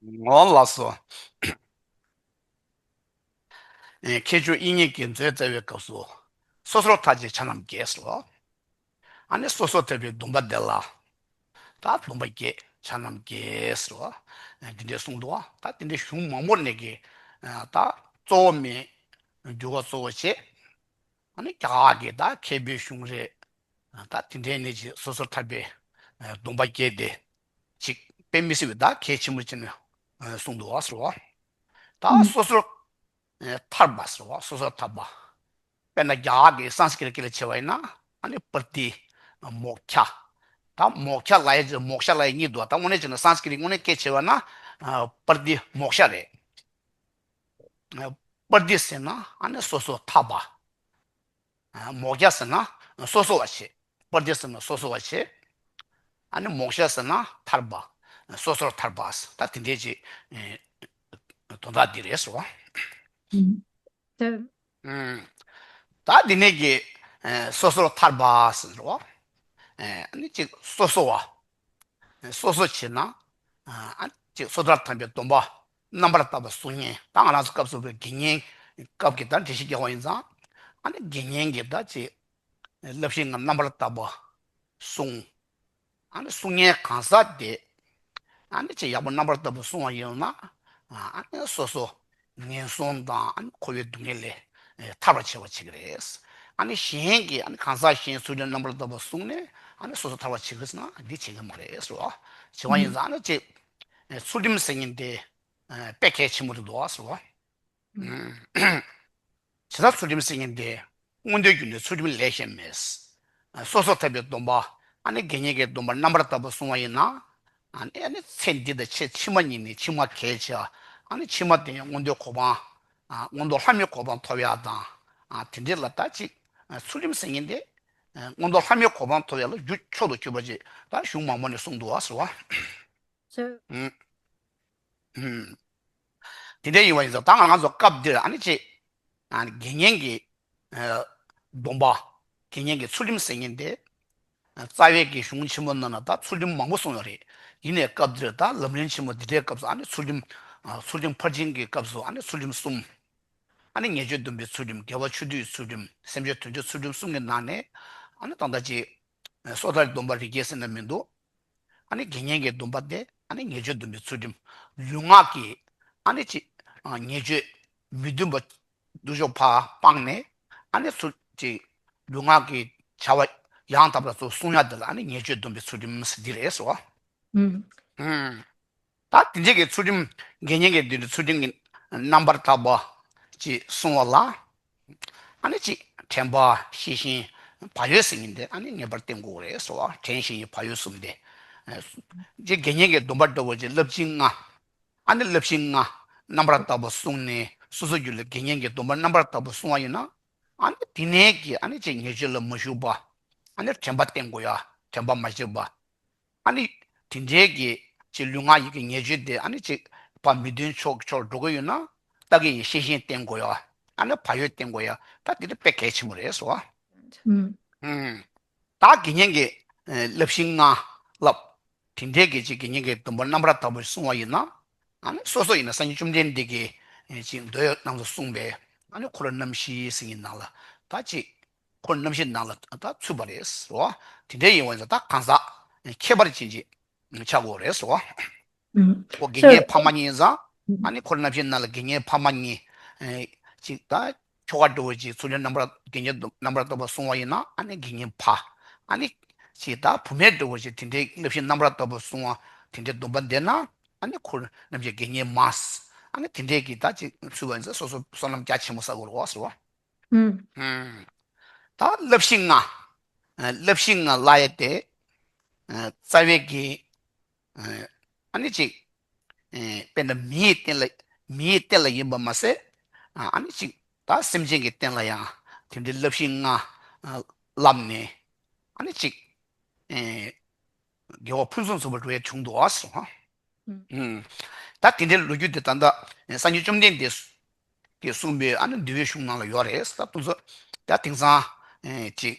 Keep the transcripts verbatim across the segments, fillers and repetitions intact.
ངོ་ལགས་སོ། ཨེ། ཁྱད་ཆོས་དབྱིག་གཉེན་གྱི་མཛོད་བཙལ་བའི་སྐབས་སུ། སོ་སོར་ཐར་བྱེད་ཆ་རྣམས་བརྒྱད་ཟེར་བ། ཨ་ནི་སོ་སོར་ཐར་པའི་སྡོམ་པ་འདི་ལ། ད་སྡོམ་པ་བརྒྱད་ཆ་རྣམས་བརྒྱད་ཟེར་བ། ཨེ། འདི་འདྲའི་གསུངས་འདུག་བ། ད་འདི་འདྲའི་གཞུང་མང་པོ་ནས་ཀྱི། ཨ། ད་གཙོ་བོ་མེད། འགྱུར་བ་གཙོ་བོ་བྱེད། ཨ་ནི་རྒྱ་གར་གྱི་ད་མཁས་པའི་གཞུང་རེད། ད་དེ་འདྲའི་ནས་ཅིག་སོ་སོར་ཐར་པའི་སྡོམ་པ་བརྒྱད་དེ། ཅིག་དཔེ་མི་སྲིད་པའི་ད་གལ་ཆེན་པོ་བྱས་ནས་གསུངས་འདུག་བ་ཟེར་བ། ད་ཨུམ། སོ་སོར་ཐར་པ་ཟེར་བ། སོ་སོར་ཐར་པ། དཔེར་ན་རྒྱ་གར་གྱི་སཾ་སྐྲྀཏ་སྐད་ལ་བྱས་པ་ཡིན་ན། ཨ་ནི་པྲ་ཏི་མོཀྵ། ད་མོཀྵ་ལབ་ཡ་ཅིག་མོཀྵ་ལབ་ཡ་གཉིས་འདུག་ད་དངོས་གནས་བྱས་ན་སཾ་སྐྲྀཏ་དངོས་གནས་སྐད་བྱས་པ་ན། ཨ། པྲ་ཏི་མོཀྵ་རེད། ཨ། པྲ་ཏི་ཟེར་ན་ཨ་ནི་སོ་སོར་ཐར་པ། ཨ། མོཀྵ་ཟེར་ན་སོ་སོ་བ་བྱེད། པྲ་ཏི་ཟེར་ན་སོ་སོ་བ་བྱེད། ཨ་ནི་མོཀྵ་ཟེར་ན་ཐར་པ། སོ་སོར་ཐར་པ། ད་དེ་འདྲའི་ཅིག་ཨེ། དོན་དག་འདི་རེད་ཟེར་བ། ཨུམ། ད། ཨུམ། ད་འདི་ནས་ཀྱི། ཨེ། སོ་སོར་ཐར་པ་ཟེར་བ། ཨེ། ཨ་ནི་ཅིག་སོ་སོ་བ། སོ་སོ་བྱས་ན། ཨ། ཅིག་སོ་ཐར་ཐར་པའི་སྡོམ་པ་རྣམ་པར་དག་པ་སྲུང་མཁན། ད་ང་རང་ཚོ་སྐབས་སུ་བབས་པའི་དགེ་བསྙེན་སྐབས་ཀྱི་ད་འགྲེལ་བཤད་རྒྱག་པ་ཡིན་ཙང་། ཨ་ནི་དགེ་བསྙེན་གྱི་ད་ཅིག་བསླབ་བྱའི་ངག་རྣམ་པར་དག་པ་སྲུང་། ཨ་ནི་སྲུང་མཁན་གང་ཟག་དེ། ཨ་ནི་ཅིག་ཡག་པོ་རྣམ་པར་དག་པ་སྲུང་བ་ཡིན་ན། ཨ་ནི་སོ་སོ་ངན་སོང་དང་། ཨ་ནི་འཁོར་བའི་སྡུག་བསྔལ་ལས་ཐར་བར་བྱེད་པ་བྱེད་ཀྱི་རེད། ཨ་ནི་གཞན་གྱི། ཨ་ནི་གང་ཟག་གཞན་ཚུལ་ཁྲིམས་རྣམ་པར་དག་པ་བསྲུངས་ནས། ཨ་ནི་སོ་སོ་ཐར་བར་བྱེད་ཀྱི་ཟེར་ན་འདི་བྱེད་ཀྱི་མ་རེད་ཟེར་བ། བྱེད་པ་ཡིན་ཙང་། ཨ་ནི་ཅིག་ཚུལ་ཁྲིམས་ཟེར་མཁན་དེ་དཔེ་གལ་ཆེན་པོ་རེད་འདུག་ཟེར་བ། བྱས་ཙང་ཚུལ་ཁྲིམས་ཟེར་མཁན་དེ་མངོན་མཐོའི་རྒྱུ་ནི་ཚུལ་ཁྲིམས་ལས་གཞན་མེད། སོ་སོར་ཐར་པའི་སྡོམ་པ། ཨ་ནི་དགེ་བསྙེན་གྱི་སྡོམ་པ་རྣམ་པར་དག་པ་སྲུང་བ་ཡིན་ན། ཨ་ནི། ཨ་ནི་ཚེ་འདི་དང་ཚེ་ཕྱི་མ་གཉིས་ནི་ཕྱི་མ་གལ་ཆེ། ཨ་ནི་ཕྱི་མ་དེ་ཡང་མངོན་མཐོའི་གོ་འཕང་། ཨ། མངོན་མཐོ་ལྷ་མིའི་གོ་འཕང་ཐོབ་ཡག་དང་། ཨ། དེ་འདྲ་ལ་ད་ཅིག་ཚུལ་ཁྲིམས་ཟེར་མཁན་དེ་མངོན་མཐོ་ལྷ་མིའི་གོ་འཕང་ཐོབ་ཡག་ལ་རྒྱུ་མཆོག་ཏུ་གྱུར་པ་ཅིག་ད་གཞུང་མང་པོ་ནས་གསུངས་འདུག་བ་ཟེར་བ། ཨུམ། ཨུམ། དེ་འདྲ་ཡིན་པ་ཡིན་ཙང་། ད་ང་རང་ཚོ་སྐབས་འདིར། ཨ་ནི་ཅིག་ཨ་ནི་དགེ་བསྙེན་གྱི། ཨ། སྡོམ་པ། དགེ་བསྙེན་གྱི་ཚུལ་ཁྲིམས་ཟེར་མཁན་དེ། རྩ་བའི་གི་གཞུང་ཆེན་མོ་ནང་ན་ད་ཚུལ་ཁྲིམས་མང་པོ་གསུངས་ཡོད་རེད། ཡིན་ནའི་སྐབས་འདིར་ད་ལམ་རིམ་ཆེན་མོ་འདི་འདྲའི་སྐབས་སུ། ཨ་ནི་ཚུལ་ཁྲིམས། ཨ། ཚུལ་ཁྲིམས་ཕར་ཕྱིན་གྱི་སྐབས་སུ། ཨ་ནི་ཚུལ་ཁྲིམས་གསུམ། ཨ་ནི་ཉེས་སྤྱོད་སྡོམ་པའི་ཚུལ་ཁྲིམས། དགེ་བ་ཆོས་སྡུད་ཚུལ་ཁྲིམས། སེམས་ཅན་དོན་གཅོད་ཚུལ་ཁྲིམས་གསུམ་གྱི་ནང་ནས། ཨ་ནི་ད་ལྟ་ཅིག་སོ་ཐར་སྡོམ་པ་རིགས་བརྒྱད་ཟེར་ན་མི་འདུག་ཨ་ནི་དགེ་བསྙེན་གྱི་སྡོམ་པ་དེ། ཨ་ནི་ཉེས་སྤྱོད་སྡོམ་པའི་ཚུལ་ཁྲིམས། ལུས་ངག་གི། ཨ་ནི་ཅིག་ཨ། ཉེས་སྤྱོད་མི་མཐུན་པ། སྡུག་ཤོས་ཕར་སྤངས་ནས། ཨ་ནི་ཚུལ་ཅིག་ལུས་ངག་གི་བྱ་བ་ཡང་དག་པར་སོ་སོ་སྲུང་ཡག་དེ་ལ། ཨ་ནི་ཉེས་སྤྱོད་སྡོམ་པའི་ཚུལ་ཁྲིམས་འདི་རེད་ཟེར་བ། ཨུམ། ཨུམ། ད་དེ་འདྲའི་གི་ཚུལ་ཁྲིམས། དགེ་བསྙེན་གྱི་འདི་འདྲའི་ཚུལ་ཁྲིམས་ཀྱི་རྣམ་པར་དག་པ་ཅིག་སྲུང་བ་ལ། ཨ་ནི་ཅིག་དྲན་པ། ཤེས་བཞིན། བག་ཡོད་ཟེར་མཁན་དེ་ཨ་ནི་ངེས་པར་བསྟེན་དགོས་རེད་ཟེར་བ། དྲན་ཤེས་བཞིན་བག་ཡོད་གསུམ་དེ། ཨ། ཅིག་དགེ་བསྙེན་གྱི་སྡོམ་པ་འདྲ་བོ་ཅིག་བསླབ་བྱའི་ལྔ། ཨ་ནི་བསླབ་བྱའི་ལྔ་རྣམ་པར་དག་པ་བསྲུངས་ནས། སོ་སོའི་རྒྱུད་ལ་དགེ་བསྙེན་གྱི་སྡོམ་པ་རྣམ་པར་དག་པ་བསྲུང་བ་ཡིན་ན། ཨ་ནི་དེ་ནས་ཀྱི། ཨ་ནི་ཅིག་ཉེས་སྤྱོད་ལ་མ་ཞུགས་པ། ཨ་ནི་དྲན་པ་བསྟེན་དགོས་ཡ། དྲན་པ་མ་བརྗེད་པ། ཨ་ནི་དེ་འདྲའི་གི་ཅིག་ལུས་ངག་ཡིད་ཀྱི་ཉེས་སྤྱོད་དེ། ཨ་ནི་ཅིག་ཕར་མི་མཐུན་ཕྱོགས་ཕྱོགས་འགྲོ་གི་ཡོད་ན། ད་གིན་ཡང་ཤེས་བཞིན་བསྟེན་དགོས་ཡ། ཨ་ནི་བག་ཡོད་བསྟེན་དགོས་ཡ། ད་དེ་དེ་དཔེ་གལ་ཆེན་པོ་རེད་ཟེར་བ། ཨུམ། ཨུམ། ད་དགེ་བསྙེན་གྱི། ཨ། བསླབ་བྱའི་ལྔ་བསླབ། དེ་འདྲའི་གི་ཅིག་དགེ་བསྙེན་གྱི་སྡོམ་པ་རྣམ་པར་དག་པ་སྲུང་བ་ཡིན་ན། ཨ་ནི་སོ་སོ་ཡིན་ན་སངས་རྒྱས་བཅོམ་ལྡན་འདས་ཀྱིས་ཅིག་མདོའི་ནང་དུ་གསུངས་པའི། ཨ་ནི་འཁོར་རྣམ་བཞི་ཟེར་མཁན་ནང་ལ། ད་ཅིག་འཁོར་རྣམ་བཞི་ནང་ལ་ད་ཚུད་པ་རེད་ཟེར་བ། དེ་འདྲའི་ཡིན་པ་ཡིན་ཙང་། ད་གང་ཟག་ཁྱད་པར་ཅན་ཅིག་ཆགས་དགོས་རེད་ཟེར་བ། ཨུམ། ཁོ་དགེ་བསྙེན་ཕ་མ་གཉིས་ཡིན་ཙང་། ཨ་ནི་འཁོར་རྣམ་བཞི་ནང་ལ་དགེ་བསྙེན་ཕ་མ་གཉིས། ཨེ། ཅིག་ད་ཁྱོ་ག་འདྲ་བོ་ཅིག་ཚུལ་ཁྲིམས་རྣམ་པར། དགེ་བསྙེན་རྣམ་པར་དག་པ་སྲུང་བ་ཡིན་ན། ཨ་ནི་དགེ་བསྙེན་ཕ། ཨ་ནི་ཅིག་ད་བུད་མེད་འདྲ་བོ་ཅིག་དེ་འདྲའི་བསླབ་བྱའི་རྣམ་པར་དག་པ་སྲུང་བ་དེ་འདྲའི་སྡོམ་པ་ལྡན་ན། ཨ་ནི་འཁོར་རྣམ་བཞི་དགེ་བསྙེན་མ། ཨ་ནི་དེ་འདྲའི་གི་ད་ཅིག་ཚུད་པ་ཡིན་ཙང་། སོ་སོ་བསོད་ནམས་རྒྱ་ཆེན་པོ་བསགས་དགོས་རེད་བ་ཟེར་བ། ཨུམ། ཨུམ། ད་བསླབ་བྱའི་ལྔ། ཨ། བསླབ་བྱའི་ལྔ་ལབ་ཡ་དེ། ཨ། རྩ་བའི་གི། ཨ། ཨ་ནི་ཅིག་ཨ། དཔེར་ན་མི་ཡི་རྟེན་ལ། མི་ཡི་རྟེན་ལ་ཡིན་པ་མ་ཟད། ཨ། ཨ་ནི་ཅིག་ད་སེམས་ཅན་གྱི་རྟེན་ལ་ཡང་དེ་འདྲའི་བསླབ་བྱའི་ལྔ། ཨ། བསླབས་ནས། ཨ་ནི་ཅིག་ཨ། དགེ་བ་ཕུན་སུམ་ཚོགས་པར་འགྲོ་ཡ་བྱུང་འདུག་ཨ་ཟེར། ཨུམ། ད་དེ་འདྲའི་ལོ་རྒྱུས་དེ་ད་ལྟ་སངས་རྒྱས་བཅོམ་ལྡན་འདས་ཀྱིས་གསུངས་པའི། ཨ་ནི་འདུལ་བའི་གཞུང་ནང་ལ་ཡོད་རེད། ད་དེ་ཚོ་ད་དེང་སང་ཨ་ཅིག་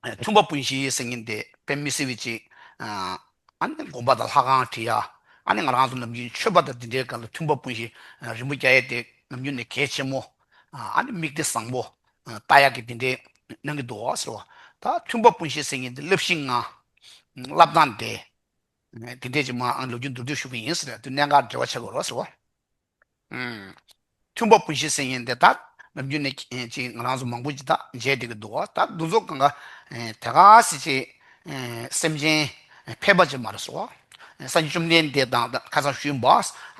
ཨ། མཐུན་པ་སྤུན་བཞི་ཟེར་མཁན་དེ་དཔེ་མི་སྲིད་པའི་ཅིག་ཨ། ཨ་ནི་དགོན་པ་དང་ལྷ་ཁང་བྲི་ཡ། ཨ་ནི་ང་རང་ཚོ་ནམ་རྒྱུན་ཆོས་པ་དང་དེ་འདྲའི་སྒང་ལ་མཐུན་པ་སྤུན་བཞི་རིན་པོ་རྒྱག་ཡས་དེ་ནམ་རྒྱུན་ནས་གལ་ཆེན་མོ། ཨ་ནི་དམིགས་གཏད་བཟང་པོ་ལྟ་ཡག་གི་དེ་འདྲའི་གནང་གི་འདུག་ཟེར་བ། ད་མཐུན་པ་སྤུན་བཞི་ཟེར་མཁན་དེ་བསླབ་གཞི་ལྔ། བསླབ་སྟངས་དེ། དེ་འདྲས་ཅིག་མ་ཨང་ལོ་རྒྱུས་མདོར་བསྡུས་ཞུ་གི་ཡིན་ཟེར་དུས་གནད་འགག་འབྲེལ་བ་ཆགས་དགོས་རོགས་ཟེར་བ། ཨུམ། མཐུན་པ་སྤུན་བཞི་ཟེར་མཁན་དེ་ད་ནམ་རྒྱུན་ནས་ཅིག་ང་རང་ཚོ་མང་པོ་ཅིག་ད་མཇལ་བསྡད་ཀྱི་འདུག་བ། ད་འདུ་ཚོགས་གང་ག་དེ་ག་སེ་ཅིག་སེམས་ཅན་ཕལ་པ་ཅིག་མ་རེད་ཟེར་བ། སངས་རྒྱས་བཅོམ་ལྡན་འདས་དང་ད་ཁ་སང་ཞུས་པ།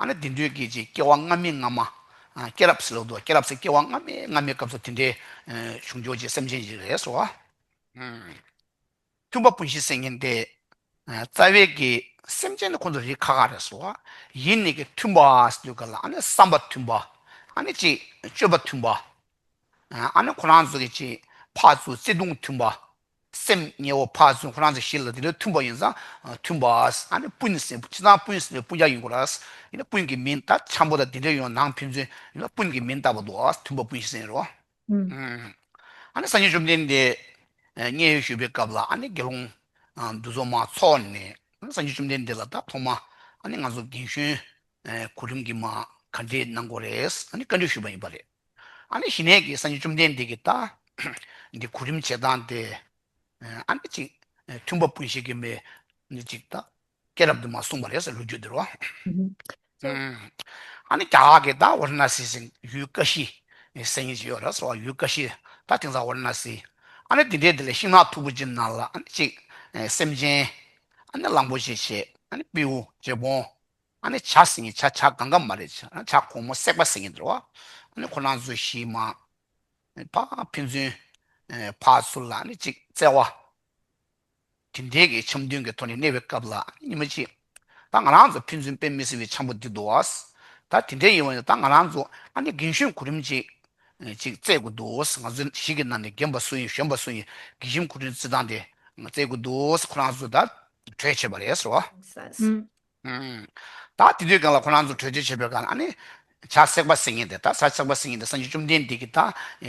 ཨ་ནི་དེ་དུས་ཀྱི་ཅིག་སྐྱེ་བ་སྔ་མའི་སྔ་མ། སྐྱེས་རབས་ཟེར་ལབ་འདུག་སྐྱེས་རབས་ཟེར་སྐྱེ་བ་སྔ་མའི་སྔ་མའི་སྐབས་སུ་དེ་འདྲའི་བྱུང་ཆོག་ཅིག་སེམས་ཅན་ཅིག་རེད་ཟེར་བ། ཨུམ། མཐུན་པ་སྤུན་བཞི་ཟེར་མཁན་དེ། ཨ་རྩ་བའི་གི་སེམས་ཅན་ནི་ཁོང་ཚོ་རིགས་ཁག་ཁག་རེད་ཟེར་བ། ཡིན་ནའི་གི་མཐུན་པ་ཟེར་དུས་ག་ལ་ཨ་ནི་བསམ་པ་མཐུན་པ། ཨ་ནི་ཅིག་སྤྱོད་པ་མཐུན་པ། ཨ་ནི་ཁོ་རང་ཚོ་གི་ཅིག་ཕར་ཚུར་བརྩེ་དུང་མཐུན་པ། སེམས་ཉེ་བོ་ཕར་ཚུར་ཁོ་རང་ཚོ་བཞི་ལ་དེ་འདྲ་མཐུན་པ་ཡིན་ཙང་མཐུན་པ། ཨ་ནི་སྤུན་ཟེར་སྤྱིར་བཏང་སྤུན་ཟེར་ནས་སྤུན་ཀྱག་ཡིན་དགོས་ར། ཡིན་ན་སྤུན་གྱི་མིང་ད་འཆམ་པོ་དང་དེ་འདྲ་ཡོང་ནང་ཕན་ཚུན་ཡིན་ན་སྤུན་གྱི་མིང་བཏགས་པ་འདུག་མཐུན་པ་སྤུན་བཞི་ཟེར་རོ། ཨུམ། ཨ་ནི་སངས་རྒྱས་བཅོམ་ལྡན་འདས་མཉན་ཡོད་བཞུགས་པའི་སྐབས་ལ་ཨ་ནི་དགེ་སློང་འདུ་ཚོགས་མར་ཚོགས་ནས་སངས་རྒྱས་བཅོམ་ལྡན་འདས་ལ་ད་ཐོག་མ་ཨ་ནི་ང་ཚོ་རྒན་གཞོན་གོ་རིམ་གྱི་མར་ག་འདྲས་གནང་དགོས་རེད་ཨ་ནི་བཀའ་འདྲི་ཞུས་པ་ཡིན་པ་རེད། ཨ་ནི་གཞི་ནས་ཀྱི་སངས་རྒྱས་བཅོམ་ལྡན་འདས་ཀྱིས་ད་འདི་གོ་རིམ་བྱེད་སྟངས་དེ་ཨ་ནི་ཅིག་མཐུན་པ་སྤུན་བཞི་གི་མེ་ནི་ཅིག་ད། སྐྱེས་རབས་དུ་མ་གསུངས་པ་རེད་ཟེར་ལོ་རྒྱུས་འདིར་བ། ཨ་ནི་རྒྱ་གར་གྱི་ད་ཝཱ་ར་ཎ་སི་ཟེར་ཡུལ་ཀ་ཤི་ཟེར་ཡིན་ཅིག་ཡོད་རེད་ཟེར་བ། ཡུལ་ཀ་ཤི་ད་དེང་སང་ཝཱ་ར་ཎ་སི། ཨ་ནི་དེ་འདྲའི་དེ་ལ་ཤིང་ནགས་མཐུག་པོ་ཅིག་ནང་ལ་ཨ་ནི་ཅིག་སེམས་ཅན་ཨ་ནི་གླང་པོ་ཆེ་བྱས་ཨ་ནི་སྤྲེའུ་བྱེ་སྤོང་ཨ་ནི་བྱ་ཟེར་ཡིན་བྱ་བྱ་གང་ག་མ་རེད་བྱ་གོང་མོ་སྲེག་པ་ཟེར་ཡིན་འདིར་བ། ཨ་ནི་ཁོ་རང་ཚོ་བཞི་མ་ཕ་ཕན་ཚུན་ཕར་ཚུར་ལ་ཨ་ནི་ཅིག་བརྩེ་བ། དེ་འདྲའི་གི་འཆམ་མཐུན་གྱི་ཐོག་ནས་གནས་པའི་སྐབས་ལ་ཉི་མ་གཅིག་ད་ང་རང་ཚོ་ཕན་ཚུན་དཔེ་མི་སྲིད་པའི་འཆམ་པོ་འདི་འདུག་ཨ། ད་དེ་འདྲའི་ཡིན་བ་ཡིན་ད་ང་རང་ཚོ་ཨ་ནི་རྒན་གཞོན་གོ་རིམ་གཅིག་ཅིག་བརྩེ་དགོས་འདུག་ང་ཚོ་ཞིག་གི་ནང་ནས་རྒན་པ་སུ་ཡིན་གཞོན་པ་སུ་ཡིན་དགེ་ཞིམ་གོ་རིམ་བརྩི་སྟངས་དེ་བརྩེ་དགོས་འདུག་ཁོ་རང་ཚོ་ད་གྲོས་བྱས་པ་རེད་ཟེར་བ། ད་དེ་དུས་སྒང་ལ་ཁོ་རང་ཚོ་གྲོས་བསྡུར་བྱེད་པའི་སྒང་ལ་ཨ་ནི། བྱ་སྲེག་པ་ཟེར་མཁན་དེ་ད་བྱ་སྲེག་པ་ཟེར་མཁན་དེ་སངས་རྒྱས་བཅོམ་ལྡན་འདས་ཀྱི་ད་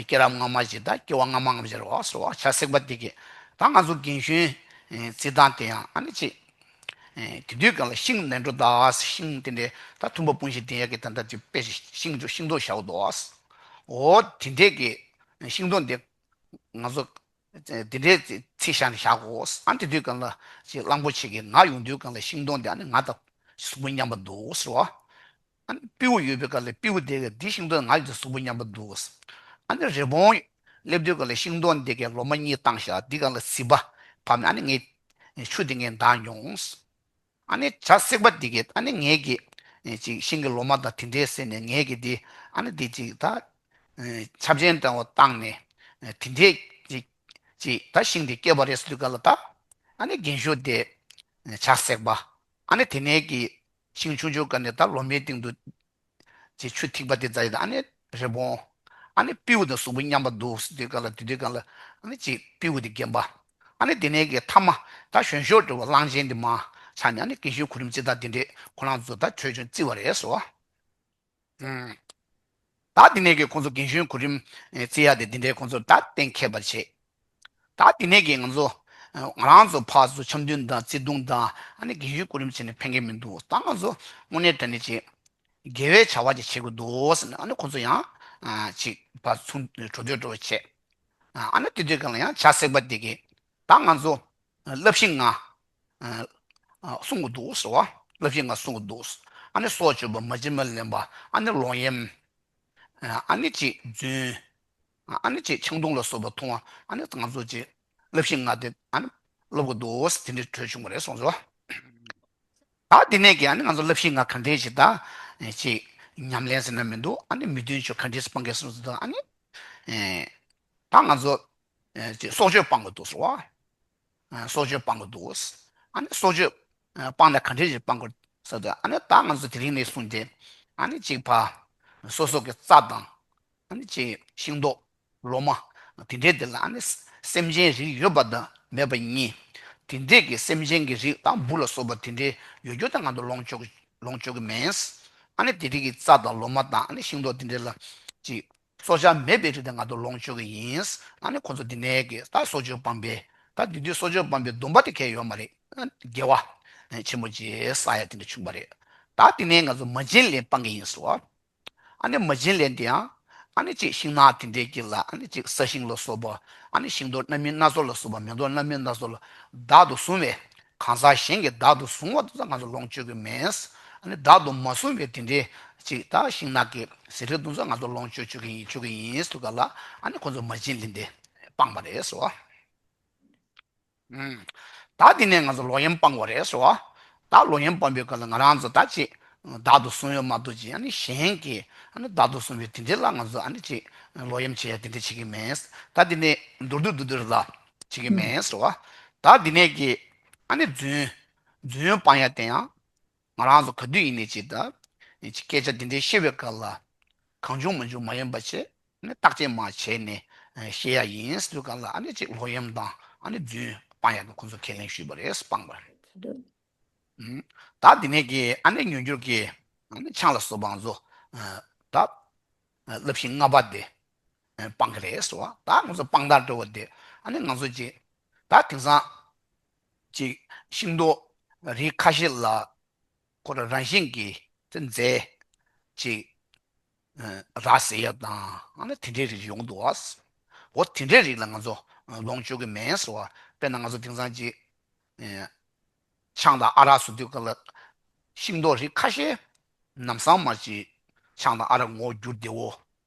སྐྱེས་རབས་སྔ་མ་ཞིག་ད་སྐྱེ་བ་སྔ་མ་སྔ་མ་ཞིག་རེད་བ་ཟེར་བ་བྱ་སྲེག་པ་དེ་གི་ད་ང་ཚོ་རྒན་གཞོན་རྩིས་སྟངས་དེ་ཡང་ཨ་ནི་ཅིག་དེ་དུས་སྒང་ལ་ཤིང་ནས་འགྲོ་ད་ཤིང་དེ་འདྲའི་ད་མཐུན་པ་སྤུན་བཞི་ལྡན་ཡག་གི་ད་ལྟ་ཅིག་དཔེ་ཤིང་ཤིང་སྡོང་བཞག་འདུག་འོ་དེ་འདྲའི་གི་ཤིང་སྡོང་དེ། ང་ཚོ། དེ་འདྲའི་ཚིག་བཞག་ནས་བཞག་གོ་ཨ་དེ་དུས་སྒང་ལ་ཅིག་གླང་པོ་ཆེ་གི་ང་ཡོང་དུས་སྒང་ལ་ཤིང་སྡོང་དེ་ཨ་ནི་ང་དང་གཟུགས་པོ་མཉམ་པ་འདུག་ཟེར་བ། ཨ་ནི་སྤྲེའུ་ཡོད་པའི་སྒང་ལ་སྤྲེའུ་དེ་གི་དེ་ཤིང་སྡོང་ང་ཡོད་དུས་གཟུགས་པོ་མཉམ་པ་འདུག་ཨ་ནི་རི་བོང་སླེབས་དུས་སྒང་ལ་ཤིང་སྡོང་དེ་གི་ལོ་མ་གཉིས་བཏང་བཞག་དེ་སྒང་ལ་ཟིལ་པ་བབས་ནས་ཨ་ནི་ངའི་ཆུ་དེ་ངས་འདག་མྱོང་། ཨ་ནི་བྱ་སྲེག་པ་འདི་གིས་ཨ་ནི་ངེད་ཀྱི་ཅིག་ཤིང་གི་ལོ་མ་དང་དེ་འདྲས་ཟེར་ནས་ངེད་ཀྱི་འདི་ཨ་ནི་འདི་ཅིག་ད་ཆབ་ཆེན་འདྲ་བོ་བཏང་ནས་དེ་འདྲས་ཅིག་ཅིག་ད་ཤིང་འདི་སྐྱེས་པ་རེད་ཟེར་དུས་སྒང་ལ་ད་ཨ་ནི་རྒན་ཤོས་དེ་བྱ་སྲེག་པ་ཨ་ནི་དེ་ནས་ཀྱི་ཤིང་ཆུང་ཆུང་ག་ནས་ད་ལོ་མའི་སྟེང་དུ། ཅེས་ཆུ་ཐིགས་པ་དེ་རྩ་ཡི་དང་ཨ་ནི་རི་བོང་། ཨ་ནི་སྤྲེའུ་དང་གཟུགས་པོ་མཉམ་པ་འདུག་ཟེར་དུས་སྒང་ལ་དེ་དུས་སྒང་ལ་ཨ་ནི་ཅིག་སྤྲེའུ་དེ་རྒན་པ། ཨ་ནི་དེ་ནས་ཀྱི་ཐ་མ་ད་གཞོན་ཤོས་འདྲ་བོ་གླང་ཆེན་དེ་མར་ཆགས་ནས་ཨ་ནི་རྒན་གཞོན་གོ་རིམ་རྩིས་སྟངས་དེ་འདྲས་ཁོ་རང་ཚོ་ད་གྲོས་ཆོད་རྩིས་པ་རེད་ཟེར་བ། ད་དེ་ནས་ཀྱི་ཁོང་ཚོ་རྒན་གཞོན་གོ་རིམ་རྩིས་ཡག་དེ་དེ་འདྲས་ཁོང་ཚོ་ད་གཏན་འཁེལ་བར་བྱེད། ད་དེ་ནས་ཀྱི་ང་ཚོ་ང་རང་ཚོ་ཕར་ཚུར་འཆམ་མཐུན་དང་བརྩེ་དུང་དང་ཨ་ནི་རྒན་གཞོན་གོ་རིམ་བྱས་ནས་ཕན་གྱི་མི་འདུག་ད་ང་ཚོ་དངོས་གནས་དྲང་གནས་ཅིག་དགེ་བའི་བྱ་བ་ཅིག་བྱེད་དགོས་འདུག་ཟེར་ནས་ཨ་ནི་ཁོང་ཚོ་ཡང་ཅིག་ཕར་ཚུར་གྲོས་བསྡུར་འདྲ་བོ་བྱས། ཨ་ནི་དེ་དུས་སྒང་ལ་ཡང་བྱ་སྲེག་པ་དེ་གིས་ད་ང་ཚོ་བསླབ་གཞི་ལྔ་སྲུང་དགོས་འདུག་ཟེར་བ། བསླབ་གཞི་ལྔ་སྲུང་དགོས་འདུག་ཨ་ནི་སྲོག་གཅོད་པ་མ་བྱིན་པ་ལེན་པ་ཨ་ནི་ལོག་གཡེམ། ཨ་ནི་ཅིག་རྫུན། ཨ་ནི་ཅིག་ཆང་འཐུང་ལ་སོགས་པ་འཐུང་བ་ཨ་ནི་ང་ཚོ་ཅིག་བསླབ་གཞི་ལྔ་དེ་ཨ་ནི་སློབ་དགོས་འདུག་ཟེར་དེ་འདྲའི་གྲོས་བྱུང་བ་རེད་སོང་ཙང་། ད་དེ་ནས་ཀྱི་ཨ་ནི་ང་ཚོ་བསླབ་གཞི་ལྔ་ག་འདྲས་ཞིག་ད་ཅིག་ཉམས་ལེན་ཟེར་ན་མི་འདུག་ཨ་ནི་མི་མཐུན་ཕྱོགས་ག་འདྲས་སུ་སྤང་དགོས་སོང་ཙང་ཨ་ནི་ད་ང་ཚོ་ཅིག་སྲོག་གཅོད་སྤང་དགོས་འདུག་ཟེར་བ། སྲོག་གཅོད་སྤང་དགོས་འདུག་ཨ་ནི་སྲོག་གཅོད་སྤང་ན་ག་འདྲས་ཞིག་སྤང་དགོས་ཟེར་དུས་ཨ་ནི་ད་ང་ཚོ་དེ་རིང་ནས་བཟུང་སྟེ་ཨ་ནི་གཅིག་ཕ་སོ་སོ་གི་རྩྭ་དང་ཨ་ནི་གཅིག་ཤིང་ཏོག་ལོ་མ་དེ་འདྲས་དེ་ལ་ཨ་ནི་སེམས་ཅན་རིགས་ཡོད་པ་དང་མེད་པ་གཉིས། དེ་འདྲས་ཀྱི་སེམས་ཅན་གྱི་རིགས་དང་འབུ་ལ་སོགས་པ་དེ་འདྲས་ཡོད་རྒྱུ་དེ་ང་ཚོ་ལོངས་སྤྱོད་ཀྱི་ལོངས་སྤྱོད་ཀྱི་མེད། ཨ་ནི་དེ་རིགས་ཀྱི་རྩྭ་དང་ལོ་མ་དང་ཨ་ནི་ཤིང་ཏོག་དེ་འདྲས་ལ་གཅིག་སྲོག་ཆགས་མེད་པའི་རིགས་དེ་ང་ཚོ་ལོངས་སྤྱོད་ཀྱི་ཡིན། ཨ་ནི་ཁོ་ཚོ་འདི་ནས་ཀྱི་ད་སྲོག་གཅོད་སྤངས་པའི་ད་དེ་དུས་སྲོག་གཅོད་སྤངས་པའི་སྡོམ་པ་དེ་གལ་ཡོད་མ་རེད། དགེ་བ་ཆེན་པོ་ཅིག་བསགས་ཡ་དེ་འདྲ་བྱུང་བ་རེད། ད་དེ་ནས་ང་ཚོ་མ་བྱིན་ལེན་སྤང་གི་ཡིན་ཟེར་བ། ཨ་ནི་མ་བྱིན་ལེན་དེ་ཡང་ཨ་ནི་ཅིག་ཤིང་ནགས་དེ་འདྲའི་དཀྱིལ་ལ་ཨ་ནི་ཅིག་ས་ཤིང་ལ་སོགས་པ། ཨ་ནི་ཤིང་ཏོག་སྣ་མིན་སྣ་ཚོགས་ལ་སོགས་པ། མེ་ཏོག་སྣ་མིན་སྣ་ཚོགས་ལ་བདག་ཏུ་བཟུང་བའི་གང་ཟག་གཞན་གྱིས་བདག་ཏུ་བཟུང་བ་དེ་ཚོ་ང་ཚོ་ལོངས་སྤྱོད་ཀྱི་མེད། ཨ་ནི་བདག་ཏུ་མ་བཟུང་བའི་དེ་འདྲའི་ཅིག་ད་ཤིང་ནགས་ཀྱི་ཟེ་འབྲུ་དེ་ཚོ་ང་ཚོ་ལོངས་སྤྱོད་སྤྱོད་ཀྱི་ཡིན། སྤྱོད་ཀྱི་ཡིན་ཟེར་དུས་སྐབས་ལ་ཨ་ནི་ཁོ་ཚོ་མ་བྱིན་ལེན་དེ་སྤངས་པ་རེད་ཟེར་བ། ཨུམ། ད་དེ་ནས་ང་ཚོ་ལོག་གཡེམ་སྤང་དགོས་རེད་ཟེར་བ། ད་ལོག་གཡེམ་སྤང་པའི་སྐབས་ལ་ང་རང་ཚོ་ད་ཅིག་བདག་ཏུ་བཟུང་ཡོད་མ་གཏོགས་ཅིག་ཨ་ནི་གཞན་གྱིས་ཨ་ནི་བདག་ཏུ་བཟུང་བའི་དེ་འདྲ་ལ་ང་ཚོ་ཨ་ནི་ཅིག་ལོག་གཡེམ་བྱེད་ཡ་དེ་འདྲ་བྱེད་ཀྱི་མེད། ད་དེ་ནས་མདོར་བསྡུས་བསྡུས་བསྡུས་ལ་བྱེད་ཀྱི་མེད་ཟེར་བ། ད་དེ་ནས་ཀྱི་ཨ་ནི་རྫུན། རྫུན་སྤང་ཡ་དེ་ཡང་ང་རང་ཚོ་ག་དུས་ཡིན་ནའི་ཅིག་ད་ཅིག་སྐད་ཆ་དེ་འདྲ་བཤད་པའི་སྐབས་ལ་གང་བྱུང་མང་བྱུང་མ་ཡིན་པ་བྱས་ནས་བརྟག་དཔྱད་མ་བྱས་ནས་བཤད་ཡ་ཡིན་ཟེར་དུས་སྐབས་ལ་ཨ་ནི་ཅིག་ལོག་གཡེམ་དང་ཨ་ནི་རྫུན་སྤང་ཡ་གི་ཁོང་ཚོ་ཁས་ལེན་ཞུས་པ་རེད། སྤངས་པ་རེད། ད་དེ་ནས་ཀྱི་ཨ་ནི་མྱུར་འགྱུར་གྱི་ཨ་ནི་ཆང་ལ་སོགས་པ་ང་ཚོ་ད་བསླབ་གཞི་ལྔ་པ་དེ་སྤང་གི་རེད་ཟེར་བ། ད་ང་ཚོ་སྤང་ཐག་འགྲོ་བ་དེ་ཨ་ནི་ང་ཚོ་ཅིག་ད་དེང་སང་ཅིག་ཤིང་ཏོག་རིགས་ཁ་ཤས་ལ་ཁོ་རང་རང་བཞིན་གྱིས་དེ་རྫས་ཅིག་རག་ཟེར་ཡ་དང་ཨ་ནི་དེ་འདྲའི་རིགས་ཡོང་འདུག་བ། འོ་དེ་འདྲའི་རིགས་ལ་ང་ཚོ་ལོངས་སྤྱོད་ཀྱི་མེད་ཟེར་བ། དཔེར་ན་ང་ཚོ་དེང་སང་ཅིག་ཆང་དང་ཨ་རག་བཟོ་དུས་སྐབས་ལ་ཤིང་ཏོག་རིགས་ཁ་ཤས་ནམ་སང་མར་ཅིག་ཆང་དང་ཨ་རག་ངོ་བསྒྱུར་བདེ་བོ།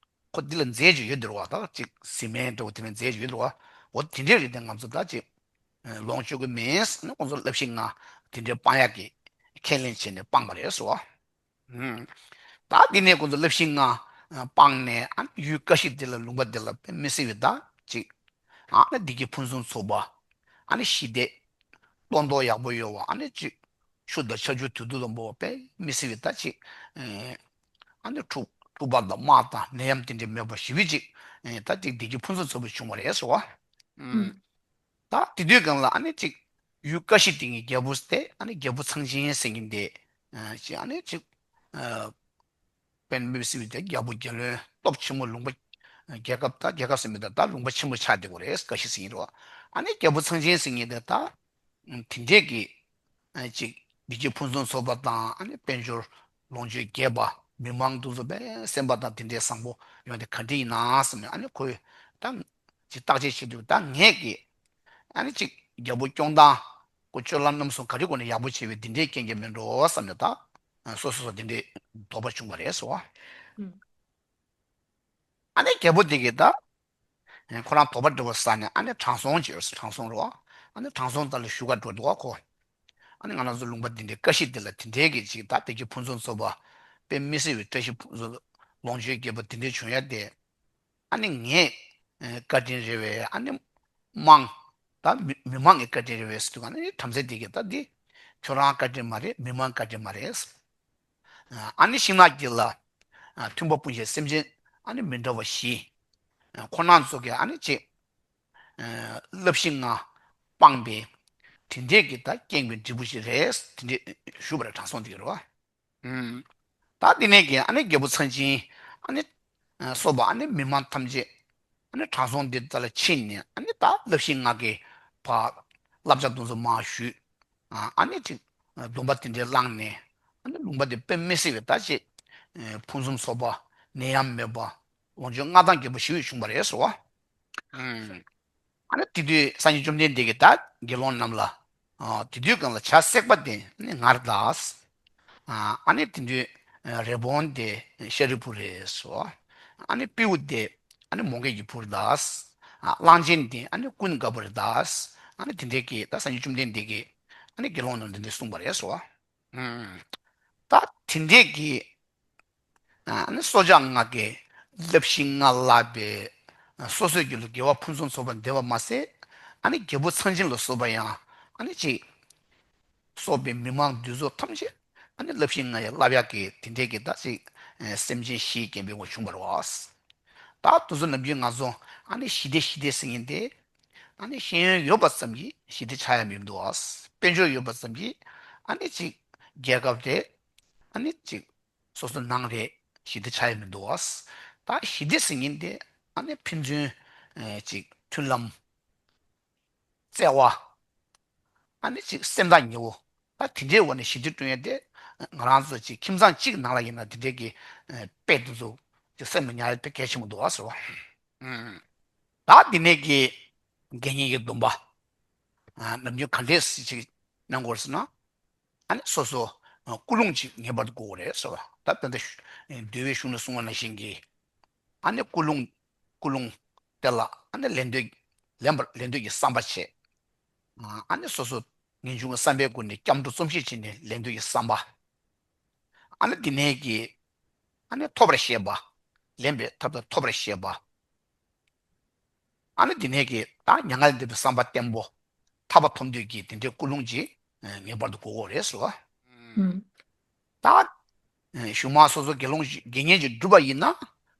ཁོ་འདི་ལ་རྫས་ཅིག་ཡོད་འདུག་བ། ད་ཅིག་སི་མེན་འདྲ་བོ་དེ་ལ་རྫས་ཅིག་ཡོད་འདུག་བ། འོ་དེ་འདྲའི་རིགས་དེ་ང་ཚོ་ད་ཅིག་ལོངས་སྤྱོད་ཀྱི་མེད་ཟེར་ནས་ཁོང་ཚོ་བསླབ་གཞི་ལྔ་དེ་འདྲའི་སྤང་ཡག་གི་ཁས་ལེན་བྱས་ནས་སྤངས་པ་རེད་ཟེར་བ། ད་འདི་ནས་ཁོང་ཚོ་བསླབ་གཞི་ལྔ་སྤངས་ནས་ཨ་ཡུལ་ཀ་ཤི་འདི་ལ་ལུང་པ་འདི་ལ་དཔེ་མི་སྲིད་པའི་ད་ཅིག་ཨ་ནི་བདེ་སྐྱིད་ཕུན་སུམ་ཚོགས་པ། ཨ་ནི་ཞི་བདེ་ལྟོ་འདོགས་ཡག་པོ་ཡོད་པ། ཨ་ནི་ཅིག་ཆུ་དང་ཆར་ཆུ་དུས་དུས་ལ་འབབ་པ་དཔེ་མི་སྲིད་པའི་ད་ཅིག་ཨ་ནི་འཁྲུག་འཁྲུག་པ་དང་དམག་དང་ནད་ཡམས་དེ་འདྲ་མེད་པ་ཞི་བའི་ཅིག་ད་ཅིག་བདེ་སྐྱིད་ཕུན་སུམ་ཚོགས་པ་བྱུང་བ་རེད་ཟེར་བ། ད་དེ་དུས་སྒང་ལ་ཨ་ནི་ཅིག་ཡུལ་ཀ་ཤི་དེ་གི་རྒྱལ་པོ་སྟེ་ཨ་ནི་རྒྱལ་པོ་ཚངས་ཆེན་ཟེར་མཁན་དེ་ཅིག་ཨ་ནི་ཅིག་དཔོན་མི་སྲིད་པའི་དེ་རྒྱལ་པོ་རྒྱལ་བློན་སྟོབས་ཆེན་མོ་ལུང་པ་རྒྱལ་ཁབ་ད་རྒྱལ་ཁབ་ཟེར་མི་དེ་ད་ལུང་པ་ཆེན་པོ་ཆགས་བསྡད་ཡོད་རེད། ཀ་ཤི་ཟེར་མཁན་རེད་བ། ཨ་ནི་རྒྱལ་པོ་ཚངས་ཆེན་ཟེར་མཁན་དེ་ད་དེ་འདྲས་ཀྱི་ཅིག་བདེ་སྐྱིད་ཕུན་སུམ་ཚོགས་པ་དང་ཨ་ནི་དཔལ་འབྱོར་ལོངས་སྤྱོད་རྒྱས་པ། མི་མང་དེ་ཚོ་དཔེ་སེམས་པ་དང་དེ་འདྲའི་བཟང་པོ་ཡོང་དེ་ག་འདྲ་ཡིན་ན་བསམ་ནས་ཨ་ནི་ཁོས་ད་ཅིག་བརྟག་དཔྱད་བྱེད་དུས་ད་ངས་ཀྱི་ཨ་ནི་ཅིག་རྒྱལ་པོ་སྐྱོང་སྟངས་ཁོ་སྤྱོད་ལམ་རྣམ་གསུམ་ག་རེ་སྒོ་ནས་ཡག་པོ་བྱས་པའི་དེ་འདྲའི་རྐྱེན་གྱིས་མིན་འགྲོ་བསམ་ནས་ད་སོ་སོ་སོ་དེ་འདྲའི་དོགས་པ་བྱུང་བ་རེད་ཟེར་བ། ཨ་ནི་རྒྱལ་པོ་དེ་གིས་ད་ཁོ་རང་དོགས་པ་འདྲ་བོ་ཟ་ནས་ཨ་ནི་དྲང་སྲོང་བྱས། དྲང་སྲོང་རེད་བ། ཨ་ནི་དྲང་སྲོང་དག་ལ་ཞུ་ག་འགྲོ་འདུག་བ་ཁོ། ཨ་ནི་ང་རང་ཚོ་ལུང་པ་འདི་འདྲའི་ཀ་ཤི་འདི་ལ་དེ་འདྲའི་གི་ཅིག་ད་བདེ་སྐྱིད་ཕུན་སུམ་ཚོགས་པ་དཔེ་མི་སྲིད་པའི་བཀྲ་ཤིས་ཕུན་སུམ་ལོངས་སྤྱོད་རྒྱས་པ་དེ་འདྲའི་བྱུང་ཡ་དེ། ཨ་ནི་ངའི་བཀའ་དྲིན་རེད་བས། ཨ་ནི་དམངས་ད་མི་མི་མང་གི་བཀའ་དྲིན་རེད་བས་ཟེར་དུས་ཨ་ནི་བྲམ་ཟེ་དེ་གིས་ད་འདི་ཁྱོད་རང་བཀའ་དྲིན་མ་རེད། མི་མང་བཀའ་དྲིན་མ་རེད། ཨ་ནི་ཤིང་ནགས་དཀྱིལ་ལ་མཐུན་པ་སྤུན་མཆེད་སེམས་ཅན་ཨ་ནི་མི་འདྲ་བ་བཞི་ཁོ་རང་ཚོ་གིས་ཨ་ནི་ཅིག་བསླབ་གཞི་ལྔ་སྤངས་པའི་དེ་འདྲས་ཀྱི་ད་རྐྱེན་པས་འབྲས་བུ་ཞིག་རེད། དེ་འདྲས་ཞུས་པ་རེད། དྲང་སྲོང་དེ་གིས་རེད་བ། ད་དེ་ནས་ཀྱི་ཨ་ནི་རྒྱལ་པོ་ཚངས་ཆེན་ཨ་ནི་སོགས་པ་ཨ་ནི་མི་མང་ཐམས་ཅད་ཨ་ནི་དྲང་སྲོང་འདི་ལྟ་ལ་ཕྱིན་ནས་ཨ་ནི་ད་བསླབ་གཞི་ལྔ་གི་བ་བསླབ་བྱ་དེ་ཚོ་མར་ཞུས། ཨ་ནི་ཅིག་སྡོམ་པ་དེ་འདྲའི་བླངས་ནས་ཨ་ནི་ལུང་པ་དེ་དཔེ་མི་སྲིད་པའི་ད་ཅིག་ཕུན་སུམ་ཚོགས་པ། ནད་ཡམས་མེད་པ། ལོངས་སྤྱོད་མངའ་ཐང་རྒྱས་པ་ཞིག་བྱུང་བ་རེད་ཟེར་བ། ཨ་ནི་དེ་དུས་སངས་རྒྱས་བཅོམ་ལྡན་འདས་ཀྱིས་ད་དགེ་སློང་རྣམས་ལ། དེ་དུས་སྒང་ལ་བྱ་སྲེག་པ་དེ་ནི་ངར་དང་། ཨ་ནི་དེ་དུས་རི་བོང་དེ་ཤཱ་རིའི་བུ་རེད་ཟེར། ཨ་ནི་སྤྲེའུ་དེ་ཨ་ནི་མོའུ་འགལ་གྱི་བུ་རེད་ད། གླང་ཆེན་དེ་ཨ་ནི་ཀུན་དགའ་བོ་རེད་ད། ཨ་ནི་དེ་འདྲའི་གི་ད་སངས་རྒྱས་བཅོམ་ལྡན་འདས་ཀྱིས་ཨ་ནི་དགེ་སློང་རྣམས་དེ་འདྲ་གསུངས་པ་རེད་ཟེར། ད་དེ་འདྲའི་གི་ཨ་ནི་སྲོག་ཆགས་ལྔ་གི་བསླབ་གཞི་ལྔ་བསླབས་པའི་སོ་སོའི་རྒྱུད་ལ་དགེ་བ་ཕུན་སུམ་ཚོགས་པ་འདི་བ་མ་ཟད། ཨ་ནི་རྒྱལ་པོ་ཚངས་ཆེན་ལ་སོགས་པ་ཡང་ཨ་ནི་ཅིག་སོགས་པའི་མི་མང་འདི་ཚོ་ཐམས་ཅད་ཨ་ནི་བསླབ་གཞི་ལྔ་ཡི་བསླབ་ཡག་གི་དེ་འདྲའི་གི་ད་ཅིག་སེམས་ཅན་ཞི་བའི་རྐྱེན་པས་འོ་བྱུང་བ་རེད་བ། ད་དེ་ཚོ་ནམ་རྒྱུན་ང་ཚོ་ཨ་ནི་ཞི་བདེ་ཞི་བདེ་ཟེར་མཁན་དེ་ཨ་ནི་ཤེས་ཡོན་ཡོད་པ་ཙམ་གྱིས་ཞི་བདེ་ཆགས་ཡ་མི་འདུག་བ། དཔལ་འབྱོར་ཡོད་པ་ཙམ་གྱིས་ཨ་ནི་ཅིག་རྒྱལ་ཁབ་རེད། ཨ་ནི་ཅིག་སོ་སོ་ནང་རེད། ཞི་བདེ་ཆགས་ཡ་མི་འདུག་བ། ད་ཞི་བདེ་ཟེར་མཁན་དེ་ཨ་ནི་ཕན་ཚུན་ཨེ་ཅིག་མཐུན་ལམ། བརྩེ་བ། ཨ་ནི་ཅིག་སེམས་ཐག་ཉེ་བོ། ད་དེ་འདྲའི་འོག་ནས་ཞི་བདེ་བསྐྲུན་ཡ་དེ་ ང་རང་ཚོ་ཅིག་ཁྱིམ་ཚང་གཅིག་ནང་ལ་ཡིན་ན་དེ་འདྲའི་གི་དཔེ་དེ་ཚོ་ཅིག་སེམས་ལ་ཉར་ཡ་དཔེ་གལ་ཆེན་པོ་འདུག་ཨ་ཟེར་བ། ད་དེ་ནས་ཀྱི་དགེ་བསྙེན་གྱི་སྡོམ་པ་ནམ་རྒྱུན་ག་འདྲས་ཅིག་གནང་དགོས་ཟེར་ན། ཨ་ནི་སོ་སོ་ཀུན་སློང་ཅིག་ངེས་པར་དུ་དགོས་ཀྱི་རེད་ཟེར་བ། ད་དཔེར་ན་འདུལ་བའི་གཞུང་ནས་གསུངས་པ་ནང་བཞིན་གྱི་ཨ་ནི་ཀུན་སློང་ཀུན་སློང་དེ་ལ་ཨ་ནི་ལེན་འདོད་ལེན་པར་ལེན་འདོད་ཀྱི་བསམ་པ་བྱེད། ཨ་ནི་སོ་སོ་ངེས་འབྱུང་གི་བསམ་པའི་སྒོ་ནས་སྐྱབས་འགྲོ་རྩོམ་གཞི་བྱས་ནས་ལེན་འདོད་ཀྱི་བསམ་པ། ཨ་ནི་འདི་ནས་ཀྱི་ཨ་ནི་ཐོབ་པར་བཤད་པ། ལེན་པའི་ཐབས་དང་ཐོབ་པར་བཤད་པ། ཨ་ནི་འདི་ནས་ཀྱི་ད་མྱ་ངན་ལས་འདས་པའི་བསམ་པ་བརྟན་པོ། ཐར་པ་ཐོབ་འདོད་ཀྱི་དེ་འདྲའི་ཀུན་སློང་ཅིག་ངེས་པར་དུ་དགོས་ཀྱི་རེད་ཟེར་བ། ད་གཞུག་མ་སོ་སོ་དགེ་སློང་ཞིག་དགེ་བསྙེན་ཅིག་བསྒྲུབས་པ་ཡིན་ན།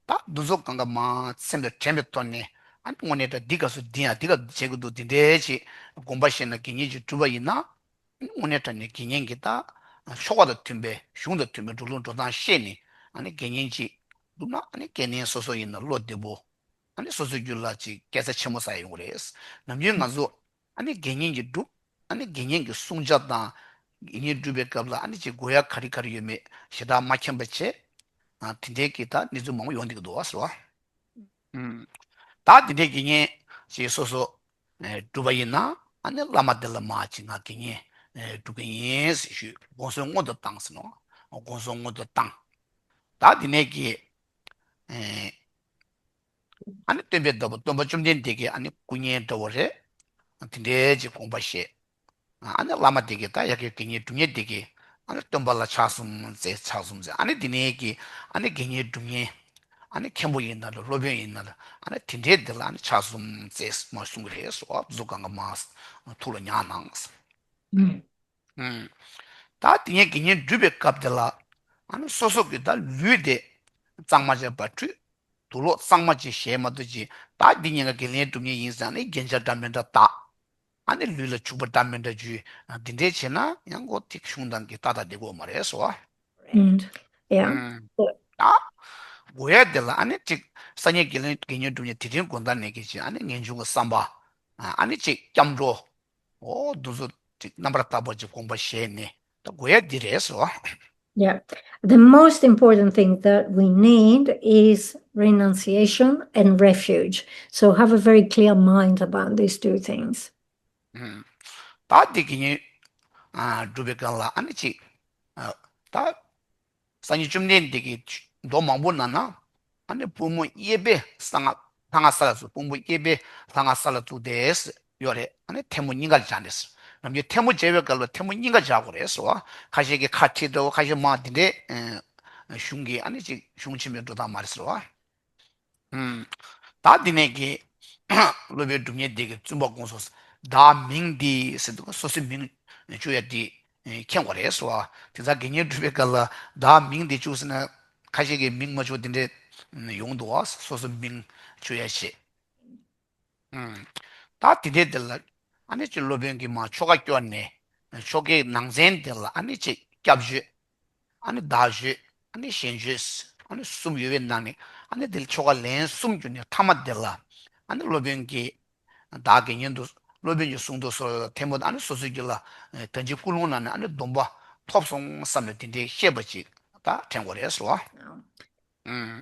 ད་འདི་ཚོ་གང་ག་མ་སེམས་ལ་དྲན་པའི་ཐོག་ནས། ཨ་ནི་དངོས་གནས་ད་འདི་ག་སུ་འདི་ཡང་འདི་ག་བྱེད་དགོས་འདུག་འདི་འདྲའི་ཅིག་དགོངས་པ་བཞེས་ནས་དགེ་བསྙེན་ཅིག་བསྒྲུབས་པ་ཡིན་ན། དངོས་གནས་དྲང་གནས་དགེ་བསྙེན་གྱི་ད་ཆོ་ག་དང་མཐུན་པའི་གཞུང་དང་མཐུན་པའི་འགྲོ་ལུགས་འགྲོ་སྟངས་ཤེས་ནས། ཨ་ནི་དགེ་བསྙེན་ཅིག་བསྒྲུབས་ན། ཨ་ནི་སྐྱེ་གནས་སོ་སོ་ཡིན་ན་བློ་བདེ་པོ། ཨ་ནི་སོ་སོའི་རྒྱུད་ལ་ཅིག་སྐྱེ་ས་ཆེན་མོ་ས་ཡོང་གི་རེད། ནམ་རྒྱུན་ང་ཚོ་ཨ་ནི་དགེ་བསྙེན་གྱི་སྒྲུབ། ཨ་ནི་དགེ་བསྙེན་གྱི་བསྲུང་བྱ་དང་། དགེ་བསྙེན་སྒྲུབ་པའི་སྐབས་ལ་ཨ་ནི་ཅིག་དགོས་ཡ་ག་རེ་ག་རེ་ཡོད་མེད་ཞེ་དྲག་མ་མཁྱེན་པ་བྱས། ཨ་དེ་འདྲའི་གི་ད་གནས་ཚུལ་མང་པོ་ཡོང་བསྡད་ཀྱི་འདུག་བ་ཟེར་བ། ཨུམ། ད་དེ་འདྲའི་དགེ་བསྙེན་ཅིག་སོ་སོ་ཨེ་སྒྲུབ་པ་ཡིན་ན། ཨ་ནི་བླ་མ་དེ་ལ་མ་ཅིག་ང་དགེ་བསྙེན་ཨེ་སྒྲུབ་ཀྱི་ཡིན་ཞུས། དགོངས་གསོལ་སྔོན་དུ་བཏང་ཟེར་ནོ། དགོངས་གསོལ་སྔོན་དུ་བཏང་། ད་དེ་ནས་ཀྱི་ཨེ་ཨ་ནི་སྟོན་པའི་ཟླ་བ་སྟོན་པ་བཅོམ་ལྡན་འདས་ཀྱི་ཨ་ནི་སྐུ་བརྙན་འདྲ་བོ་རེད། དེ་འདྲའི་ཅིག་དགོངས་པ་བཞེས། ཨ་ནི་བླ་མ་དེ་གིས་ད་ཡ་གི་དགེ་བསྙེན་སྒྲུབ་མཁན་དེ་གིས་ཨ་ནི་སྟོན་པ་ལ་ཕྱག་གསུམ་མཛད། ཕྱག་གསུམ་མཛད། ཨ་ནི་དེ་ནས་ཀྱི་ཨ་ནི་དགེ་བསྙེན་སྒྲུབ་མཁན་ཨ་ནི་མཁན་པོ་ཡིན་ན་ལ་སློབ་དཔོན་ཡིན་ན་ལ། ཨ་ནི་དེ་འདྲའི་དེ་ལ་ཨ་ནི་ཕྱག་གསུམ་མཛད་མ་གསུང་གི་རེད་ཟེར་བ། གཟུགས་གང་ག་མ་ཐུགས་ལ་ཉར་གནང་། ཨུམ། ད་དེ་ནས་དགེ་བསྙེན་སྒྲུབ་པའི་སྐབས་དེ་ལ་ཨ་ནི་སོ་སོ་གི་ད་ལུས་དེ་གཙང་མ་བྱས་པ་ཁྲུས། དུག་ལོག་གཙང་མ་ཅིག་བཞེས་མ་གཏོགས་ཅིག་ད་འདི་ཉིན་ཀ་དགེ་བསྙེན་སྒྲུབ་མཁན་ཡིན་ཟེར་ནས་རྒྱན་ཆ་འདྲ་མི་འདྲ་བཏགས། ཨ་ནི་ལུས་ལ་བྱུག་པ་འདྲ་མི་འདྲ་བྱུགས། འདི་འདྲས་བྱས་ན་ཡང་ཁོ་ཐིག་གཞུང་དང་གི་ཏག་ཏག་བསྡད་ཀྱི་ཡོད་མ་རེད་ཟེར་བ། ཨུམ། ཡ། ཨུམ། ད་དགོས་ཡ་དེ་ལ་ཨ་ནི་ཅིག་སངས་རྒྱས་དགེ་ལེན་དགེ་བསྙེན་སྒྲུབ་མཁན་དེ་རིང་དགོང་དག་ནས་ཀྱི་ཅིག་ཨ་ནི་ངེས་འབྱུང་གི་བསམ་པ། ཨ་ནི་ཅིག་སྐྱབས་འགྲོ། འོ་འདི་ཚོ་ཅིག་རྣམ་པར་དག་པ་ཅིག་དགོངས་པ་བཞེས་ནས་ད་དགོས་ཡ་འདི་རེད་ཟེར་བ། Yeah. The most important thing that we need is renunciation and refuge. So have a very clear mind about these two things. ཨུམ། ད་འདི་དགེ་བསྙེན་ཨ་སྒྲུབ་པའི་སྐབས་ལ་ཨ་ནི་ཅིག་ཨ་ད་སངས་རྒྱས་བཅོམ་ལྡན་འདས་ཀྱིས་མདོ་མང་པོ་ནང་ན་ཨ་ནི་པུས་མོ་གཡས་པས་གསང་སྔགས་ལྷ་སྔགས་ས་ལ་བཙུགས། པུས་མོ་གཡས་པས་ལྷ་སྔགས་ས་ལ་བཙུགས་ཏེ་ཡོད་རེད། ཨ་ནི་ཐལ་མོ་སྙིང་གར་སྦྱར་ནས། ནམ་རྒྱུན་ཐལ་མོ་སྦྱར་བའི་སྐབས་ལ་ཐལ་མོ་སྙིང་གར་སྦྱར་དགོས་རེད་ཟེར་བ། ཁ་ཤས་ཀྱིས་ཁ་ཁྲིད་འདྲ་བོ། ཁ་ཤས་མ་དེ་འདྲའི་ཨ་གཞུང་གི་ཨ་ནི་ཅིག་གཞུང་ཆེན་པོའི་འགྲོ་སྟངས་མ་རེད་ཟེར་བ། ཨུམ། ད་འདི་ནས་ཀྱི་སློབ་དཔོན་སྒྲུབ་གཉེར་འདི་གིས་བཙུན་པ་དགོངས་སོ། བདག་མིང་འདི་ཟེར་དུས་སོ་སོའི་མིང་བཅོལ་ཡ་འདི་མཁྱེན་དགོས་རེད་ཟེར་བ། དེ་ཚོ་དགེ་བསྙེན་སྒྲུབ་པའི་སྐབས་ལ་བདག་མིང་འདི་བཅོལ་ཟེར་ན་ཁ་ཤས་ཀྱིས་མིང་མ་བཅོལ་དེ་འདྲས་ཡོང་འདུག་བ། སོ་སོའི་མིང་བཅོལ་ཡ་བྱེད། ཨུམ། ད་དེ་འདྲའི་དེ་ལ་ཨ་ནི་ཅིག་སློབ་དཔོན་གྱིས་མར་ཆོ་ག་སྐྱོར་ནས་ཆོ་གའི་ནང་ཚན་དེ་ལ་ཨ་ནི་ཅིག་སྐྱབས་བརྗོད། ཨ་ནི་བདག་བརྗོད། ཨ་ནི་གཞན་བརྗོད། ཨ་ནི་གསུམ་ཡོད་པའི་ནང་ནས་ཨ་ནི་དེ་ལ་ཆོ་ག་ལན་གསུམ་བརྒྱུད་ནས་ཐ་མ་དེ་ལ་ཨ་ནི་སློབ་དཔོན་གྱིས་བདག་དགེ་བསྙེན་དུ། སློབ་དཔོན་གྱིས་གསུང་དུ་གསོལ་བ་ཐལ་མོ་ཨ་ནི་སོ་སོའི་རྒྱུད་ལ་ད་ཅི་ཀུན་སློང་ནང་ནས་ཨ་ནི་སྡོམ་པ་ཐོབ་སོང་བསམ་ནས་དེ་འདྲའི་ཤེས་པ་ཅིག་ད་དྲན་དགོས་རེད་ཟེར་བ། ཨུམ།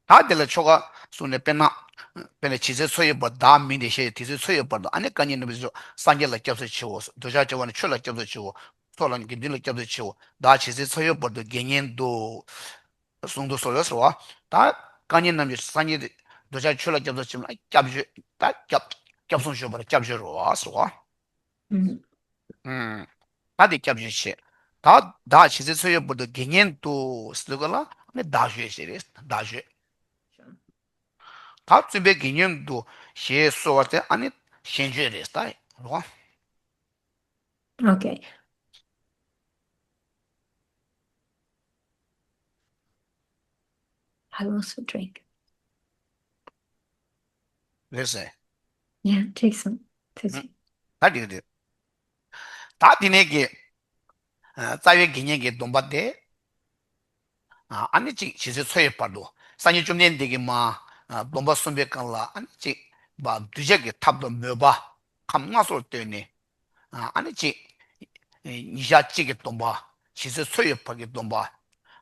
ད་དེ་ལ་ཆོ་ག་གསུངས་ནས་དཔེར་ན། དཔེར་ན་ཇི་སྲིད་འཚོ་ཡི་བར་དུ་བདག་མིང་འདི་བཞེས། དེ་སྲིད་འཚོ་ཡི་བར་དུ་ཨ་ནི་བཀའ་ཉན་རྣམས་ཀྱི་སངས་རྒྱས་ལ་སྐྱབས་སུ་མཆིའོ། འདོད་ཆགས་སྐྱེ་བ་ནས་ཆོས་ལ་སྐྱབས་སུ་མཆིའོ། ཚོགས་ལ་དགེ་འདུན་ལ་སྐྱབས་སུ་མཆིའོ། བདག་ཇི་སྲིད་འཚོ་ཡི་བར་དུ་དགེ་བསྙེན་དུ། གསུང་དུ་གསོལ་བ་ཟེར་བ། ད་བཀའ་ཉན་རྣམས་ཀྱི་སངས་རྒྱས་འདོད་ཆགས་ཆོས་ལ་སྐྱབས་སུ་མཆིའོ། སྐྱབས་བརྗོད། ད་སྐྱབས་སྐྱབས་སོང་ཞུ་བར་སྐྱབས་བརྗོད་རོ་ཟེར་བ། ཨུམ། ཨུམ། ད་དེ་སྐྱབས་བརྗོད་བྱེད། ད་བདག་ཇི་སྲིད་འཚོ་ཡི་བར་དུ་དགེ་བསྙེན་དུ་ཟེར་དུས་སྐབས་ལ་ནི་བདག་བརྗོད་བྱེད་རེད། བདག་བརྗོད། ད་བཙུན་པས་དགེ་བསྙེན་དུ་ཞེས་གསོལ་བ་དེ་ཨ་ནི་གཞན་བརྗོད་རེད། ད་རོ། Okay. I will also drink. རེད་ཟེར། Yeah, take some. Take some. ད་འགྲིག་འགྲིག་ད་དེ་ནས་ཀྱི། ཨ་རྩ་བའི་དགེ་བསྙེན་གྱི་སྡོམ་པ་དེ། ཨ་ནི་ཅིག་ཇི་སྲིད་འཚོ་ཡི་བར་དུ། སངས་རྒྱས་བཅོམ་ལྡན་འདས་ཀྱིས་མར་སྡོམ་པ་གསུངས་པའི་སྐབས་ལ་ཨ་ནི་ཅིག་གདུལ་བྱ་གི་ཐབས་དང་མོས་པ་ཁམས་ལྔ་སོགས་བཏོན་ནས། ཨ་ནི་ཅིག་ཉིན་ཞག་གཅིག་གི་སྡོམ་པ། ཇི་སྲིད་འཚོ་བའི་བར་གྱི་སྡོམ་པ།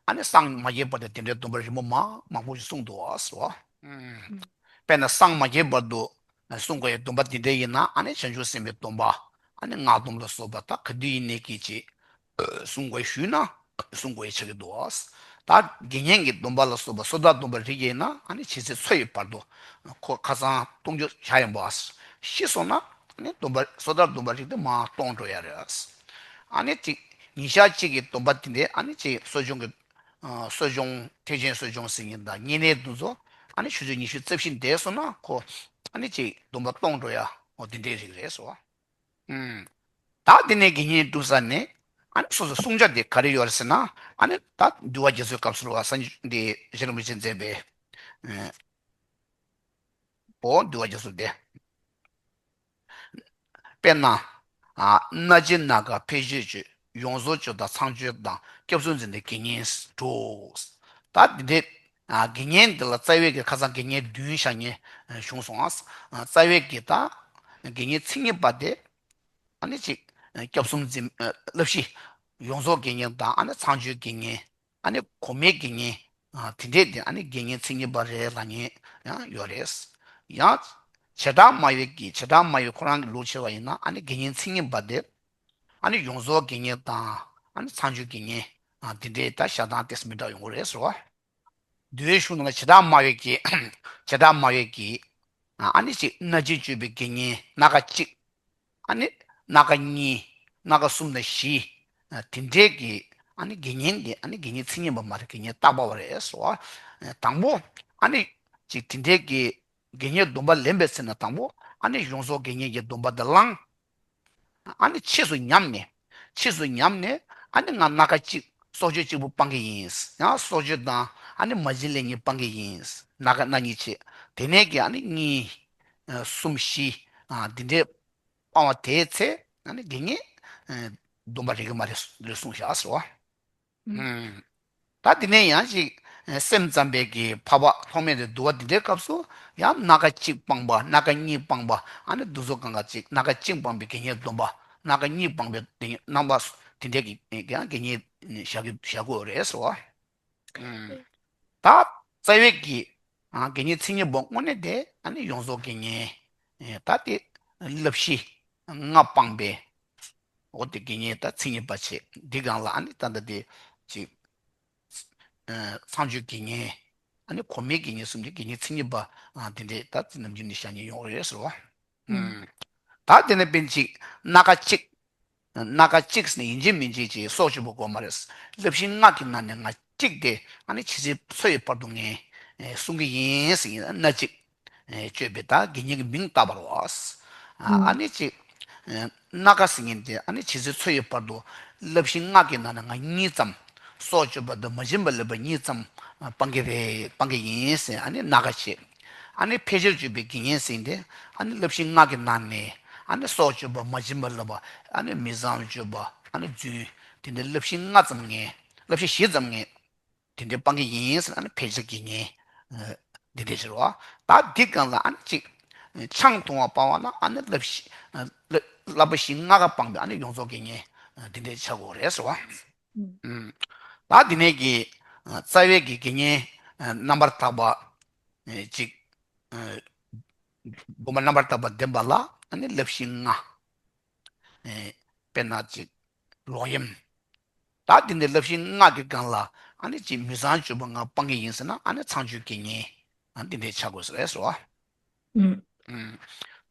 ཨ་ནི་སངས་མ་རྒྱས་བར་དུ་དེ་འདྲའི་སྡོམ་པ་རིམ་པ་མང་མང་པོ་ཞིག་གསུངས་འདུག་ཟེར་བ། དཔེར་ན་སངས་མ་རྒྱས་བར་དུ་སྲུང་དགོས་པའི་སྡོམ་པ་དེ་འདྲ་ཡིན་ན། ཨ་ནི་བྱང་ཆུབ་སེམས་དཔའི་སྡོམ་པ། ཨ་ནི་སྔགས་སྡོམ་ལ་སོགས་པ་ད་ག་དུས་ཡིན་ནའི་གི་ཅིག་སྲུང་དགོས་ཞུས་ན་སྲུང་དགོས་ཆགས་ཀྱི་འདུག། ད་དགེ་བསྙེན་གྱི་སྡོམ་པ་ལ་སོགས་པ་སོ་ཐར་སྡོམ་པ་རིགས་ཡིན་ན། ཨ་ནི་ཇི་སྲིད་འཚོ་བའི་བར་དུ་ཁོ་ཁ་སང་གཏོང་རྒྱུ་བྱ་ཡིན་པ། ཤི་སོང་ན་ཨ་ནི་སྡོམ་པ་སོ་ཐར་སྡོམ་པ་རིགས་དེ་མར་གཏོང་འགྲོ་ཡ་རེད། ཨ་ནི་ཅིག་ཉིན་ཞག་གཅིག་གི་སྡོམ་པ་དེ་འདྲའི་ཨ་ནི་ཅིག་གསོ་སྦྱོང་གི་ཨ་གསོ་སྦྱོང་ཐེག་ཆེན་གསོ་སྦྱོང་ཟེར་མཁན་དང་བསྙེན་གནས་དེ་ཚོ་ཨ་ནི་ཆུ་ཚོད་ཉི་ཤུ་རྩ་བཞི་འདས་སོང་ན་ཁོ་ཨ་ནི་ཅིག་སྡོམ་པ་གཏོང་འགྲོ་ཡ་འོ་དེ་འདྲའི་རིགས་རེད་ཟེར་བ། ཨུམ། ད་དེ་ནས་དགེ་བསྙེན་གྲུབ་ཚར་ནས་ཨ་ནི་སོ་སོའི་བསྲུང་བྱ་དེ་ག་རེ་ཡོད་རེད་ཟེར་ན། ཨ་ནི་ད་འདུལ་བ་རྒྱ་མཚོའི་སྐབས་སུ་རེད་བ། སངས་རྒྱས་འདི་རྗེ་རིན་པོ་ཆེས་མཛད་པའི་ཨེ་འོ་འདུལ་བ་རྒྱ་མཚོ་དེ། དཔེར་ན། ཨ་སྣ་ལྕེ་སྣ་ཁ་ཕལ་ཆེར་གཅོད། ཡོངས་རྫོགས་གཅོད་དང་ཚངས་སྤྱོད་དང་། སྐྱབས་གསུམ་འཛིན་ཏེ་དགེ་བསྙེན་དྲུག། ད་འདི་འདྲའི་ཨ་དགེ་བསྙེན་འདི་ལ་རྩ་བའི་གི་ཁ་སང་དགེ་བསྙེན་བདུན་བཞག་མཁན་བྱུང་སོང་ཨ། རྩ་བའི་གི་ད་དགེ་བསྙེན་མཚན་ཉིད་པ་དེ་ཨ་ནི་ཅིག་སྐྱབས་གསུམ་འཛིན་བསླབ་གཞི་ཡོངས་རྫོགས་དགེ་བསྙེན་དང་། ཨ་ནི་ཚངས་སྤྱོད་དགེ་བསྙེན། ཨ་ནི་གོ་མའི་དགེ་བསྙེན། ཨ་དེ་འདྲས་དེ་ཨ་ནི་དགེ་བསྙེན་མཚན་ཉིད་པ་རེད་ལབ་མཁན་ཡང་ཡོད་རེད། ཡང་བྱེ་བྲག་སྨྲ་བའི་གི་བྱེ་བྲག་སྨྲ་བའི་ཁོ་རང་གི་ལུགས་བྱས་པ་ཡིན་ན། ཨ་ནི་དགེ་བསྙེན་མཚན་ཉིད་པ་དེ་ཨ་ནི་ཡོངས་རྫོགས་དགེ་བསྙེན་དང་། ཨ་ནི་ཚངས་སྤྱོད་དགེ་བསྙེན། ཨ་དེ་འདྲས་ད་བཞག་སྟངས་ཏོག་ཙམ་མི་འདྲ་ཡོང་གི་རེད་ཟེར་བ། འདུལ་བའི་གཞུང་ནང་ལ་བྱེ་བྲག་སྨྲ་བའི་གི་བྱེ་བྲག་སྨྲ་བའི་གི་ཨ་ནི་ཅིག་སྣ་ལྕེ་གཅོད་པའི་དགེ་བསྙེན་སྣ་ཁ་གཅིག། ཨ་ནི་སྣ་ཁ་གཉིས། སྣ་ཁ་གསུམ་དང་བཞི། ཨ་དེ་འདྲས་ཀྱི་ཨ་ནི་དགེ་བསྙེན་དེ་ཨ་ནི་དགེ་བསྙེན་མཚན་ཉིད་པ་མ་རེད། དགེ་བསྙེན་བརྟག་པ་བ་རེད་ཟེར་བ། དང་པོ་ཨ་ནི་ཅིག་དེ་འདྲས་ཀྱི་དགེ་བསྙེན་སྡོམ་པ་ལེན་པའི་ཚེ་ན་དང་པོ་ཨ་ནི་ཡོངས་རྫོགས་དགེ་བསྙེན་གྱི་སྡོམ་པ་དེ་བླངས། ཨ་ནི་ཕྱིས་སུ་ཉམས་ནས། ཕྱིས་སུ་ཉམས་ནས་ཨ་ནི་ང་སྣ་ཁ་གཅིག་སྲོག་གཅོད་གཅིག་པུ་སྤང་གི་ཡིན། ཡང་སྲོག་གཅོད་དང་ཨ་ནི་མ་བྱིན་ལེན་གཉིས་སྤང་གི་ཡིན། སྣ་ཁ་སྣ་གཉིས་བྱས། དེ་ནས་ཀྱི་ཨ་ནི་གཉིས། ཨ་གསུམ་བཞི། ཨ་འདི་འདྲའི་སྤང་བ་དེའི་ཚེ་ཨ་ནི་དགེ་བསྙེན་ཨ་སྡོམ་པ་རིག་གི་མ་རེད་ལུགས་གསུངས་བཞག་ཟེར་བ། ཨུམ། ད་དེ་ནས་ཡང་ཅིག་ཨ་སེམས་ཙམ་པའི་གི་འཕགས་པ་ཐོགས་མེད་དེ་འདུལ་བ་འདི་འདྲའི་སྐབས་སུ་ཡང་སྣ་ཁ་གཅིག་སྤངས་པ། སྣ་ཁ་གཉིས་སྤངས་པ། ཨ་ནི་འདི་ཚོ་གང་ག་ཅིག་སྣ་ཁ་གཅིག་སྤངས་པའི་དགེ་བསྙེན་སྡོམ་པ། སྣ་ཁ་གཉིས་སྤངས་པའི་དེ་རྣམ་པ་དེ་འདྲའི་གི་ཡང་དགེ་བསྙེན་བཞག་གི་བཞག་དགོས་རེད་ཟེར་བ། ཨུམ། ད་རྩ་བའི་གི་ཨ་དགེ་བསྙེན་མཚན་ཉིད་པ་དངོས་གནས་དེ་ཨ་ནི་ཡོངས་རྫོགས་དགེ་བསྙེན། ཨེ་ད་དེ་བསླབ་གཞི་ལྔ་སྤངས་པའི་འོ་དེ་དགེ་བསྙེན་ད་མཚན་ཉིད་པ་བྱས། འདི་སྒང་ལ་ཨ་ནི་ད་ལྟ་དེ་ཅིག་ཨ་ཚངས་སྤྱོད་དགེ་བསྙེན། ཨ་ནི་གོ་མའི་དགེ་བསྙེན་གསུམ་གྱི་དགེ་བསྙེན་མཚན་ཉིད་པ་ཨ་དེ་འདྲའི་ད་ནམ་རྒྱུན་ནས་བཞག་མཁན་ཡོང་གི་རེད་ཟེར་བ། ཨུམ། ད་དེ་ནས་དཔེར་ན་ཅིག་སྣ་ཁ་གཅིག་སྣ་ཁ་གཅིག་ཟེར་ནས་ཡིན་གཅིག་མིན་གཅིག་ཅིག་སྲོག་གཅོད་པ་དགོས་མ་རེད། བསླབ་གཞི་ལྔ་གི་ནང་ནས་ང་གཅིག་དེ་ཨ་ནི་ཇི་སྲིད་འཚོ་བའི་བར་དུ་ངས་ཨེ་སྲུང་གི་ཡིན་ཟེར་ཡིན་སྣ་གཅིག་ཨེ་གཅོད་པའི་ད་དགེ་བསྙེན་གྱི་མིང་བཏགས་པ་རེད་བ། ཨ་ཨ་ནི་ཅིག་ཨེ་སྣ་ཁ་ཟེར་མཁན་དེ་ཨ་ནི་ཇི་སྲིད་འཚོ་བའི་བར་དུ་བསླབ་གཞི་ལྔ་གི་ནང་ནས་ང་གཉིས་ཙམ་སྲོག་གཅོད་པ་དང་མ་བྱིན་པ་ལེན་པ་གཉིས་ཙམ་ཨ་སྤང་གི་རེད། སྤང་གི་ཡིན་ཟེར་ཨ་ནི་སྣ་ཁ་བྱེད། ཨ་ནི་ཕལ་ཆེར་གཅོད་པའི་དགེ་བསྙེན་ཟེར་དེ་ཨ་ནི་བསླབ་གཞི་ལྔ་གི་ནང་ནས་ཨ་ནི་སྲོག་གཅོད་པ། མ་བྱིན་པ་ལེན་པ། ཨ་ནི་མི་ཚངས་སྤྱོད་པ། ཨ་ནི་རྫུན། དེ་འདྲའི་བསླབ་གཞི་ལྔ་ཙམ་ངས། བསླབ་གཞི་བཞི་ཙམ་ངས་དེ་འདྲའི་སྤང་གི་ཡིན་ཟེར་ཨ་ནི་ཕལ་ཆེར་དགེ་བསྙེན་འདི་འདྲའི་ཕྱིར་རོ། ད་འདི་སྒང་ལ་ཨ་ནི་གཅིག་ཆང་འཐུང་བ་སྤང་བ་ན་ཨ་ནི་བསླབ་གཞི་བསླབ་པ་བཞི་ལྔ་ཀ་སྤངས་པའི་ཨ་ནི་ཡོངས་རྫོགས་དགེ་བསྙེན་འདི་འདྲའི་ཆགས་དགོས་རེད་ཟེར་བ། ད་དེ་ནས་ཀྱི་རྩ་བའི་གི་དགེ་བསྙེན་རྣམ་པར་དག་པ་གཅིག་སྒོམ་པ་རྣམ་པར་དག་པ་ལྡན་པ་ལ་ཨ་ནི་བསླབ་གཞི་ལྔ། དཔེར་ན་གཅིག་ལོག་གཡེམ། ད་དེ་ནས་བསླབ་གཞི་ལྔ་གི་སྒང་ལ་ཨ་ནི་གཅིག་མི་ཚངས་སྤྱོད་པ་ང་སྤང་གི་ཡིན་ཟེར་ན་ཨ་ནི་ཚངས་སྤྱོད་དགེ་བསྙེན་ཨ་འདི་འདྲའི་ཆགས་དགོས་ཟེར་བ།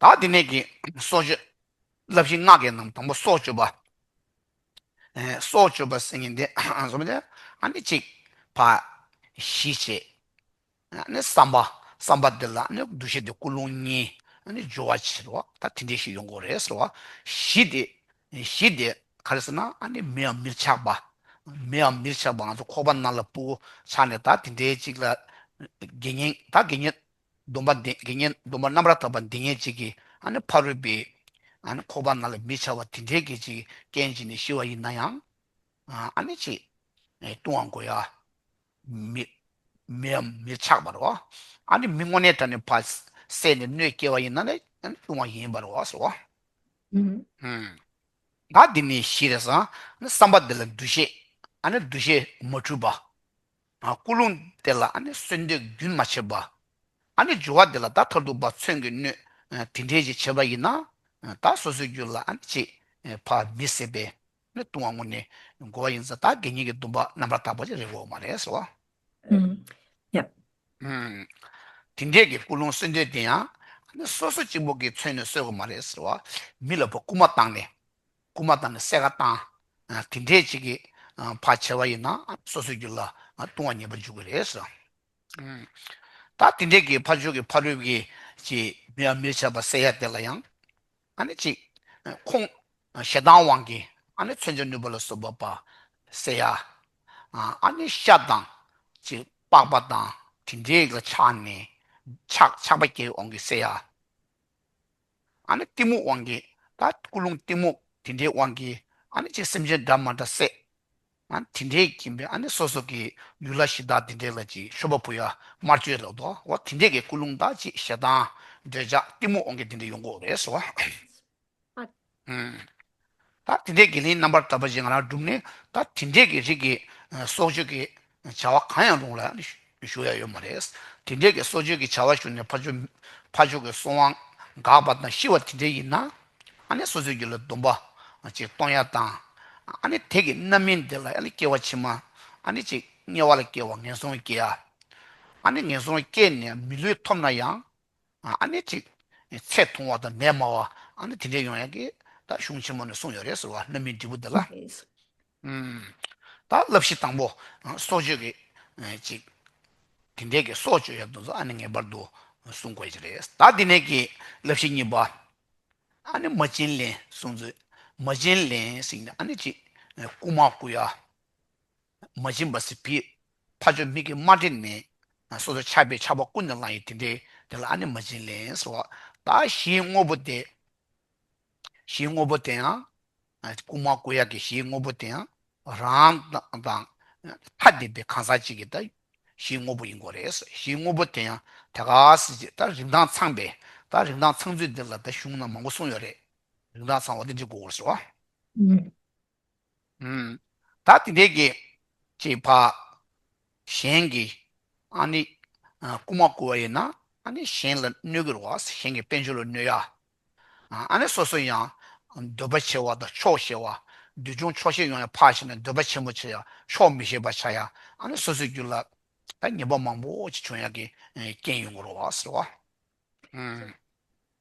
ད་དེ་ནས་ཀྱི་སྲོག་གཅོད། བསླབ་གཞི་ལྔ་གི་ནང་དང་པོ་སྲོག་གཅོད་པ། ཨེ་སྲོག་གཅོད་པ་ཟེར་མཁན་དེ་སོ་མ་དེ་ཨ་ནི་གཅིག་ཕ་ཞི་བྱེད། ཨ་ནི་བསམ་པ། བསམ་པ་དེ་ལ་ཨ་ནི་འདུ་ཤེས་དེ་ཀུན་སློང་གཉིས་ཨ་ནི་སྦྱོར་བ་བྱེད་རོགས། ད་དེ་འདྲའི་ཞིག་ཡོང་དགོས་རེད་ཟེར་བ། ཞི་དེ། ཞི་དེ་ག་རེ་ཟེར་ན་ཨ་ནི་མེའམ་མིར་ཆགས་པ། མེའམ་མིར་ཆགས་པ་ང་ཚོ་ཁོག་པ་ནང་ལ་སྤུ་གུ་ཆགས་ནས་ད་དེ་འདྲའི་གཅིག་ལ་དགེ་བསྙེན་ད་དགེ་བསྙེན། སྡོམ་པ་འདི་དགེ་བསྙེན་སྡོམ་པ་རྣམ་པར་དག་པ་འདི་ངེས་གཅིག་གིས་ཨ་ནི་ཕ་རོལ་པའི་ཨ་ནི་ཁོག་པ་ནང་ལ་མི་ཆགས་པ་དེ་འདྲའི་གི་ཅིག་རྐྱེན་གཅིག་ནས་ཤི་བ་ཡིན་ན་ཡང་ཨ་ནི་ཅིག་ལྟུང་བ་འགོ་ཡ་མི་མི་མི་ཆགས་པ་རེད་བ། ཨ་ནི་མི་དངོས་གནས་དྲང་གནས་ཕ་བསད་ནས་གནོད་སྐྱེལ་བ་ཡིན་ན་ནི་ཨ་ནི་ལྟུང་བ་ཡིན་པ་རེད་བ་ཟེར་བ། ད་འདི་ནི་ཞི་རེད་ཟེར་ན་བསམ་པ་འདི་ལ་འདུ་ཤེས། ཨ་ནི་འདུ་ཤེས་མ་འཁྲུལ་བ། ཨ་ཀུན་སློང་དེ་ལ་ཨ་ནི་གསོན་འདེབས་རྒྱུན་མ་ཆད་པ། ཨ་ནི་སྦྱོར་བ་དེ་ལ་ད་མཐར་ཐུག་པ་མཚོན་གྱི་སྣོད། ཨ་དེ་འདྲས་ཅིག་བྱས་པ་ཡིན་ན། ཨ་ད་སོ་སོའི་རྒྱུད་ལ་ཨ་ནི་ཅིག་ཨ་ཕར་མི་བསད་པའི་ནི་ལྟུང་བ་དངོས་གནས་དགོས་པ་ཡིན་ཙང་ད་དགེ་བསྙེན་གྱི་སྡོམ་པ་རྣམ་པར་དག་པ་ཅིག་རེད་དགོས་མ་རེད་ཟེར་བ། ཨུམ། ཡ། ཨུམ། དེ་འདྲས་ཀྱི་ཀུན་སློང་གསོན་འདེབས་དེ་ཡང་ཨ་ནི་སོ་སོ་གཅིག་པོ་གིས་མཚོན་ནས་གསོ་དགོས་མ་རེད་ཟེར་བ། མི་ལ་ཕར་རྐུ་མ་བཏང་ནས། རྐུ་མ་བཏང་ནས་བསད་ཁ་བཏང་། ཨ་དེ་འདྲས་ཅིག་གིས་ཨ་ཕར་བྱས་པ་ཡིན་ན་ཨ་སོ་སོའི་རྒྱུད་ལ་ཨ་ལྟུང་བ་ཉེས་པ་འཇུག་གི་རེད་ཟེར། ཨུམ། ད་དེ་འདྲས་ཀྱི་ཕར་ཕྱོགས་ཀྱི་ཕ་རོལ་གྱི་ཅིག་མི་ཡ་མི་བྱས་པ་བསད་ཡ་དེ་ལ་ཡང་ཨ་ནི་ཅིག་ཁོང་ཞེ་སྡང་དབང་གིས་ཨ་ནི་མཚོན་ཆ་བསྣུན་པ་ལ་སོགས་པ་བསད་ཡ། ཨ་ནི་ཤ་དང་ཅིག་པགས་པ་དང་དེ་འདྲས་ལ་ཆགས་ནས་ཆགས་ཆགས་པ་སྐྱེ་བའི་དབང་གིས་བསད་ཡ། ཨ་ནི་གཏི་མུག་དབང་གིས་ད་ཀུན་སློང་གཏི་མུག་དེ་འདྲའི་དབང་གིས་ཨ་ནི་ཅིག་སེམས་ཅན་འདྲ་མ་འདྲ་བསད། ཨ་དེ་འདྲའི་ཀྱིན་པའི་ཨ་ནི་སོ་སོ་གི་ལུས་ལ་ཞེ་དྲག་དེ་འདྲའི་ལ་ཅིག་མཆོད་པ་ཕུལ་ཡ་དམར་མཆོད་ལ་དོ་འོ་དེ་འདྲའི་གི་ཀུན་སློང་ད་ཅིག་ཞེ་སྡང་འདོད་ཆགས་གཏི་མུག་དབང་གིས་དེ་འདྲ་ཡོང་གི་རེད་ཟེར་བ། ཨ། ཨུམ། ད་དེ་འདྲའི་དགེ་ལེགས་རྣམ་པར་དག་པ་ཞིག་ང་རང་བསྒྲུབས་ནས་ད་དེ་འདྲའི་གི་རིགས་ཀྱི་ཨ་སྲོག་གཅོད་ཀྱི་བྱ་བ་གང་ཡང་རུང་ལ་ཞུ་ཡ་ཡོད་མ་རེད། དེ་འདྲའི་གི་སྲོག་གཅོད་ཀྱི་བྱ་བ་ཞུ་ནས་ཕར་ཕྱོགས་ཕར་ཕྱོགས་ཀྱི་སྲོག་དབང་འགག་པ་དང་ཤི་བ་དེ་འདྲའི་ཡིན་ན་ཨ་ནི་སོ་སོའི་རྒྱུད་ལ་སྡོམ་པ་ཅིག་གཏོང་ཡ་དང་ཨ་ནི་དེ་གི་རྣམ་སྨིན་དེ་ལ་ཨ་ནི་སྐྱེ་བ་ཕྱི་མ་ཨ་ནི་ཅིག་དམྱལ་བ་ལ་སྐྱེ་བ་ངན་སོང་སྐྱེ་ཡ། ཨ་ནི་ངན་སོང་སྐྱེས་ནས་མི་ལུས་ཐོབ་ན་ཡང་། ཨ་ནི་ཅིག་ཚེ་ཐུང་བ་དང་ནད་མང་བ་ཨ་ནི་དེ་འདྲས་ཡོང་ཡ་གི་ད་གཞུང་ཆེན་མོ་ནས་གསུངས་ཡོད་རེད་ཟེར་བ་རྣམ་སྨིན་འབྲས་བུ་འདི་ལ། ཨུམ། ད་བསླབ་གཞི་དང་པོ་སྲོག་གཅོད་ཀྱི་ཅིག་དེ་འདྲས་ཀྱི་སྲོག་གཅོད་ཡ་དེ་ཚོ་ཨ་ནི་ངེས་པར་དུ་གསུང་དགོས་ཀྱི་རེད། ད་དེ་ནས་ཀྱི་བསླབ་གཞི་གཉིས་པ་ཨ་ནི་མ་བྱིན་ལེན་གསུངས་ཚུལ། མ་བྱིན་ལེན་ཟེར་ནས་ཨ་ནི་ཅིག་རྐུ་མ་རྐུ་ཡ། མ་བྱིན་པ་ཟེར་བའི་ཕ་ཆོས་མིག་གིས་མ་དྲིས་ནས་སོ་སོ་ཆགས་པའི་ཆགས་པ་ཀུན་ནས་བསླངས་ཡོད་དེ་འདྲའི་དེ་ལ་ཨ་ནི་མ་བྱིན་ལེན་ཟེར་བ། ད་གཞིའི་དངོས་པོ་དེ། གཞིའི་དངོས་པོ་དེ་ཡང་རྐུ་མ་རྐུ་ཡག་གི་གཞིའི་དངོས་པོ་དེ་ཡང་རང་དང་ཐ་དད་པའི་གང་ཟག་གཅིག་གི་ད་གཞིའི་དངོས་པོ་ཡིན་དགོས་རེད། གཞིའི་དངོས་པོ་དེ་ཡང་དེ་ག་ཟེར་ཅིག་ད་རིན་ཐང་ཚང་པའི་ད་རིན་ཐང་ཚང་ཚུལ་འདི་ལ་ད་གཞུང་ནང་མང་པོ་གསུངས་ཡོད་རེད། རིན་ཐང་ཚང་བ་དེ་འདྲ་དགོས་རེད་ཟེར་བ། ཨུམ། ད་དེ་འདྲའི་གི་ཅིག་ཕ་གཞན་གྱི་ཨ་ནི་རྐུ་མ་རྐུ་བ་ཡིན་ན་ཨ་ནི་གཞན་ལ་གནོད་ཀྱི་རེད་བ། གཞན་གྱི་དཔལ་འབྱོར་ལ་གནོད་ཡ། ཨ་ནི་སོ་སོ་ཡང་འདོད་པ་ཆེ་བ་དང་ཆོག་ཤེས་པ། འདོད་ཆུང་ཆོག་ཤེས་ཡོང་ཡ་ཕར་ཕྱིན་ན་འདོད་པ་ཆེན་པོ་ཆེ་ཡ་ཆོག་མི་ཤེས་པ་ཆགས་ཡ། ཨ་ནི་སོ་སོའི་རྒྱུད་ལ་ད་ཉེས་པ་མང་པོ་ཅིག་བྱུང་ཡ་གི་རྐྱེན་ཡོང་གི་རེད་བ་ཟེར་བ།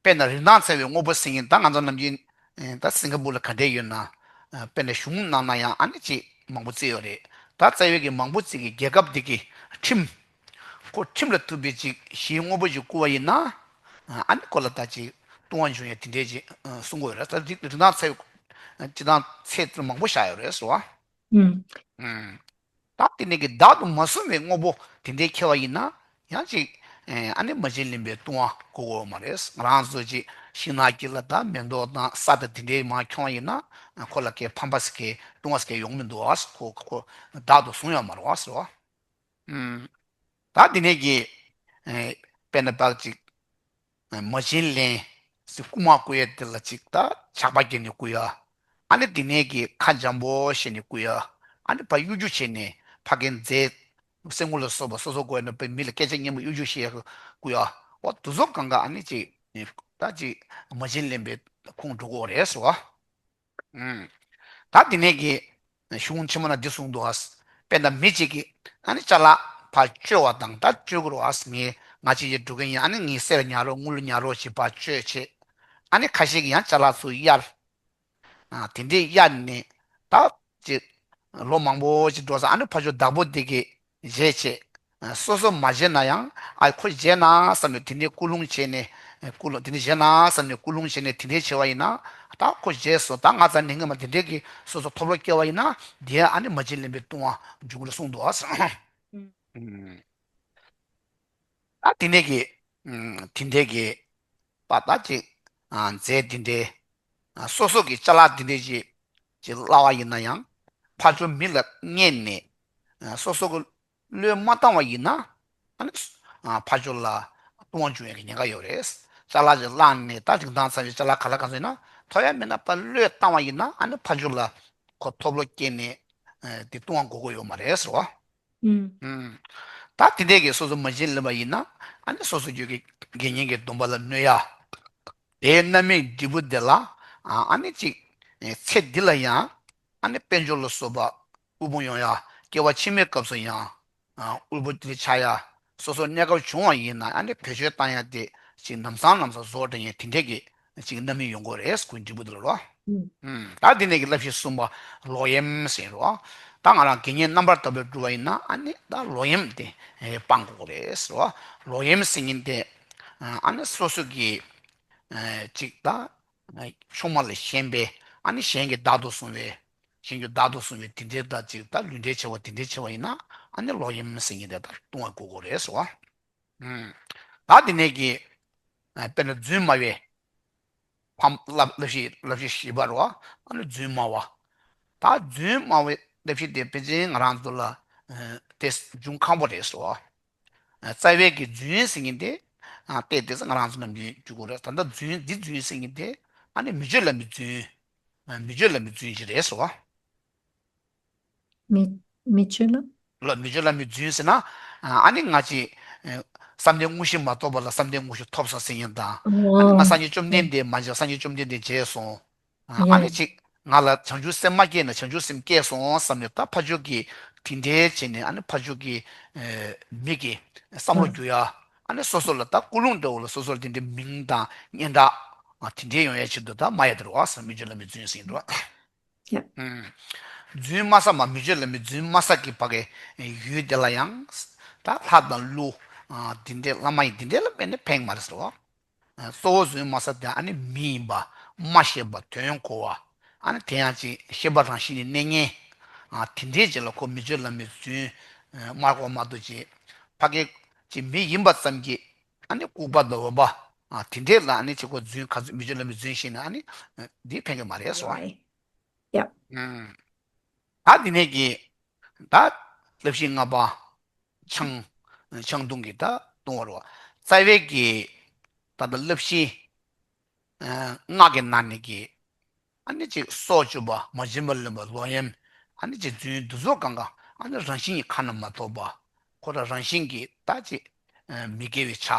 དཔེར་ན་རིན་ཐང་ཚང་བའི་དངོས་པོ་ཟེར་མཁན་ད་ང་ཚོ་ནམ་རྒྱུན་ད་སིང་ག་པུར་ལ་ག་འདྲས་ཡོད་ན། དཔེར་ན་གཞུང་ནང་ན་ཡང་ཨ་ནི་ཅིག་མང་པོ་བརྩི་ཡོད་རེད། ད་རྩ་བའི་གི་མང་པོ་བརྩི་གི་རྒྱལ་ཁབ་འདི་གི་ཁྲིམས། ཁོ་ཁྲིམས་ལ་ཐུག་པའི་ཅིག་གཞིའི་དངོས་པོ་ཅིག་བརྐུ་བ་ཡིན་ན། ཨ་ནི་ཁོ་ལ་ད་ཅིག་ལྟུང་བ་འབྱུང་ཡ་དེ་འདྲས་ཅིག་གསུང་གི་ཡོད་རེད། ད་རིན་ཐང་ཚང་བའི་སྤྱིར་བཏང་ཚད་མང་པོ་བཞག་ཡོད་རེད་ཟེར་བ། ད་དེ་ནས་ཀྱི་བདག་ཏུ་མ་བཟུང་བའི་དངོས་པོ་དེ་འདྲའི་ཁྱེར་བ་ཡིན་ན་ཡང་ཅིག་ཨ་ནི་མ་བྱིན་ལེན་པའི་ལྟུང་བ་གོ་དགོས་མ་རེད། ང་རང་ཚོ་ཅིག་ཤིང་ནགས་དཀྱིལ་ལ་ད་མེ་ཏོག་དང་ས་དང་དེ་འདྲའི་མར་འཁྱོངས་པ་ཡིན་ན་ཁོ་ལ་ཁའི་ཕམ་པ་ཟེར་མཁན་ལྟུང་བ་ཟེར་མཁན་ཡོང་མི་འདུག་ཨ། ཁོ་ཁོ་བདག་ཏུ་བཟུང་ཡོད་མ་རེད་བ་ཟེར་བ། ད་དེ་ནས་ཀྱི་དཔེར་ན་བདག་ཅིག་མ་བྱིན་ལེན་ཟེར་རྐུ་མ་རྐུ་ཡས་དེ་ལ་ཅིག་ད་ཇག་པ་བརྒྱབ་ནས་རྐུ་ཡ། ཨ་ནི་དེ་ནས་ཀྱི་ཁ་འཇམ་པོ་བྱས་ནས་རྐུ་ཡ། ཨ་ནི་ཕར་གཡོ་སྒྱུ་བྱས་ནས་ཕ་རྒན་མཛེ་སེར་སྔོ་ལ་སོགས་པ་སོ་སོ་དགོས་ན་པའི་མི་ལ་སྐད་ཆ་སྙན་པོ་གཡོ་སྒྱུ་བྱས་རྐུ་ཡ། འོ་དེ་ཚོ་གང་ག་ཨ་ནི་ཅིག་ད་ཅིག་མ་བྱིན་ལེན་པའི་ཁོངས་འགྲོ་གི་རེད་ཟེར་བ། ད་དེ་ནས་ཀྱི་གཞུང་ཆེན་མོ་ན་འདི་གསུངས་འདུག་ཨ། དཔེར་ན་མི་གཅིག་གིས་ཨ་ནི་ཅ་ལག་ཕར་བཅོལ་བ་དང་ད་བཅོལ་དགོས་རེད་ཨ། ངས་ང་གཅིག་གིས་འགྲོ་གི་ཡིན། ཨ་ནི་ངས་གསེར་ཉར་རོགས་དངུལ་ཉར་རོགས་ཞེས་ཕར་བཅོལ་བྱས། ཨ་ནི་ཁ་ཤས་ཀྱིས་ཡང་ཅ་ལག་ཚུར་གཡར། ཨ་དེ་འདྲས་གཡར་ནས་ད་ཅིག་ལོ་མང་པོ་ཅིག་འགྲོ་ཙང་ཨ་ནི་ཕར་ཕྱོགས་བདག་པོ་དེ་གིས་བརྗེད་བྱས། སོ་སོ་མ་བརྗེད་ན་ཡང་ཨ་ཁོ་བརྗེད་ན་བསམ་ནས་དེ་འདྲའི་ཀུན་སློང་བྱས་ནས་ཀུན་སློང་དེ་འདྲ་བརྗེད་ན་བསམ་ནས་ཀུན་སློང་བྱས་ནས་དེ་འདྲའི་བྱས་པ་ཡིན་ན་ད་ཁོ་བརྗེད་སོང་། ད་ང་ཙང་ནས་ངས་མ་དེ་འདྲའི་གི་སོ་སོ་ཐོབ་བློ་སྐྱེ་བ་ཡིན་ན་དེ་ཨ་ནི་མ་བྱིན་ལེན་པའི་ལྟུང་བ་འཇུག་གི་རེད་གསུངས་འདུག་ཨ། ད་དེ་འདྲའི་གི་དེ་འདྲའི་གི་པ་ད་ཅིག་མཛད་དེ་འདྲའི་སོ་སོ་གི་ཅ་ལག་དེ་འདྲའི་ཅིག་ཅིག་བརླག་པ་ཡིན་ན་ཡང་ཕར་ཕྱོགས་མི་ལ་བརྙས་ནས་སོ་སོ་གི་བློས་མ་བཏང་བ་ཡིན་ན་ཨ་ནི་ཕར་ཕྱོགས་ལ་ལྟུང་བ་འབྱུང་ཡག་གི་ཉེན་ཁ་ཡོད་རེད། ཅ་ལག་ཅིག་བརླག་ནས་ད་རིན་ཐང་ཚང་བའི་ཅ་ལག་ག་ལ་གང་ཚོད་ཡིན་ན་ཐོབ་ཡ་མེད་ན་ཕར་བློས་བཏང་བ་ཡིན་ན་ཨ་ནི་ཕར་ཕྱོགས་ལ་ཁོ་ཐོབ་བློ་སྐྱེས་ནས་ དེ་ལྟུང་བ་འགོག་གི་ཡོད་མ་རེད་ཟེར་བ། ཨུམ། ད་དེ་འདྲས་ཀྱི་སོ་སོ་མ་བྱིན་ལེན་པ་ཡིན་ན་ཨ་ནི་སོ་སོ་རྒྱུད་ཀྱི་དགེ་བསྙེན་གྱི་སྡོམ་པ་ལ་གནོད་ཡ། དེའི་རྣམ་སྨིན་འབྲས་བུ་དེ་ལ་ཨ་ནི་ཅིག་ཚེ་འདི་ལ་ཡང་ཨ་ནི་དཔལ་འབྱོར་ལ་སོགས་པ་དབུལ་པོ་ཡོང་ཡ། སྐྱེ་བ་ཕྱི་མའི་སྐབས་སུ་ཡང་དབུལ་པོ་དེ་ཆགས་ཡ། སོ་སོ་གནས་སྐབས་བྱུང་བ་ཡིན་ན་ཨ་ནི་བེད་སྤྱོད་བཏང་ཡ་དེ་ཅིག་ལམ་སང་ལམ་སང་བཟོ་འདྲ་ཡིན་དེ་འདྲས་ཀྱི་ཅིག་རྣམ་སྨིན་ཡོང་གི་རེད་ཁོའི་འབྲས་བུ་དེ་ལ་རོ། ཨུམ། ད་འདི་ནས་ཀྱི་བསླབ་བྱ་གསུམ་པ་ལོག་གཡེམ་ཟེར་རོ། ད་ང་རང་དགེ་བསྙེན་རྣམ་པར་དག་པའི་སྒྲུབ་པ་ཡིན་ན་ཨ་ནི་ད་ལོག་གཡེམ་དེ་སྤང་དགོས་རེད་ཟེར་རོ། ལོག་གཡེམ་ཟེར་མཁན་དེ་ཨ་ནི་སོ་སོ་གི་ཅིག་ད་ཆུང་མ་ལས་གཞན་པའི་ཨ་ནི་གཞན་གྱིས་བདག་ཏུ་བཟུང་བའི་གཞན་གྱིས་བདག་ཏུ་བཟུང་བའི་དེ་འདྲའི་ད་ཅིག་ད་ལུས་འབྲེལ་བྱས་པ་དེ་འདྲའི་བྱས་པ་ཡིན་ན་ཨ་ནི་ལོག་གཡེམ་ཟེར་མཁན་དེ་ད་ལྟུང་བ་དགོས་དགོས་རེད་ཟེར་བ། ད་དེ་ནས་ཀྱི་དཔེར་ན་རྫུན་སྨྲ་བའི་ཕམ་བསླབ་བསླབ་བྱའི་བསླབ་བྱའི་བཞི་པ་རེད་བ། ཨ་ནི་རྫུན་སྨྲ་བ། ད་རྫུན་སྨྲ་བའི་བསླབ་བྱ་དེ་ཕལ་ཆེར་ང་རང་ཚོ་ལ་དེ་འབྱུང་ཁག་པོ་རེད་ཟེར་བ། རྩ་བའི་གི་རྫུན་ཟེར་མཁན་དེ་ཏེ་དེ་ང་རང་ཚོ་ནམ་རྒྱུན་རྒྱུ་གོ་རེད། ད་ལྟ་རྫུན་འདི་རྫུན་ཟེར་མཁན་དེ་ཨ་ནི་མི་ཆོས་བླ་མའི་རྫུན། མི་ཆོས་བླ་མའི་རྫུན་ཅིག་རེད་ཟེར་བ། མི་མི་ཆོས་ལ། ལ་མི་ཆོས་བླ་མའི་རྫུན་ཟེར་ན། ཨ་ནི་ང་ཅི། བསམ་གཏན་དངོས་གཞི་མ་ཐོབ་པ་ལ་བསམ་གཏན་དངོས་གཞི་ཐོབ་སོང་ཟེར་མཁན་དང་། ཨ་ནི་ང་སངས་རྒྱས་བཅོམ་ལྡན་འདས་མ་མཇལ་སངས་རྒྱས་བཅོམ་ལྡན་འདས་མཇལ་སོང་། ཨ་ནི་ཅིག་ང་ལ་བྱང་ཆུབ་སེམས་མ་སྐྱེས་ན་བྱང་ཆུབ་སེམས་སྐྱེས་སོང་བསམ་ནས་ད་ཕར་ཕྱོགས་ཀྱི་དེ་འདྲའི་བྱས་ནས་ཨ་ནི་ཕར་ཕྱོགས་ཀྱི་མི་གི་བསམ་བློ་འགྱུར་ཡ། ཨ་ནི་སོ་སོ་ལ་ད་ཀུན་སློང་འདྲ་བོ་ལ་སོ་སོ་ལ་དེ་འདྲའི་མིང་དང་སྙན་གྲགས་དེ་འདྲའི་ཡོང་ཡ་ཆེད་དུ་ད་སྨྲ་ཡ་དེ་རེད་བ། མི་ཆོས་བླ་མའི་རྫུན་ཟེར་གྱི་འདུག་བ། རྫུན་སྨྲ་ས་མ་མི་ཆོས་བླ་མའི་རྫུན་སྨྲ་ས་ཀྱི་ཕ་གའི་ཡུལ་དེ་ལ་ཡང་ད་ལྷ་དང་ཀླུ་དེ་འདྲའི་བླ་མ་ཡིན་དེ་འདྲའི་ལ་དཔེ་ནི་ཕན་མ་རེད་ཟེར་བ། གཙོ་བོ་རྫུན་སྨྲ་ས་དེ་ཨ་ནི་མི་ཡིན་པ། སྨྲ་ཤེས་པ། དོན་གོ་བ། ཨ་ནི་དེ་ཡང་ཅིག་ཤེས་པ་རང་བཞིན་ནི་གནས་ངན། དེ་འདྲའི་ཅིག་ལ་ཁོ་མི་ཆོས་བླ་མའི་རྫུན་སྨྲ་དགོས་མ་གཏོགས་ཅིག་ཕ་གའི་ཅིག་མི་ཡིན་པ་ཙམ་གྱིས་ཨ་ནི་ལྐུགས་པ་དང་འོན་པ་དེ་འདྲའི་ལ་ཨ་ནི་ཅིག་ཁོ་རྫུན་ག་ཚོད་མི་ཆོས་བླ་མའི་རྫུན་ཤེས་ན་ཨ་ནི་འདི་ཕན་གྱི་མ་རེད་ཟེར་བ། ཡ། ད་འདི་ནས་ཀྱི་ད་བསླབ་གཞི་ལྔ་པ་ཆང་ཆང་འཐུང་གི་ད་འཐུང་བ་རེད་བ། རྩ་བའི་གི་ད་ལྟ་བསླབ་གཞི་ལྔ་གི་ནང་ནས་ཀྱི་ཨ་ནི་ཅིག་སྲོག་གཅོད་པ་མ་བྱིན་པ་ལེན་པ་ལོག་གཡེམ། ཨ་ནི་ཅིག་རྫུན་འདི་ཚོ་གང་ག་ཨ་ནི་རང་བཞིན་གྱི་ཁ་ན་མ་ཐོ་བ། ཁོ་རང་རང་བཞིན་གྱི་ད་ཅིག་མི་དགེ་བའི་ཆ་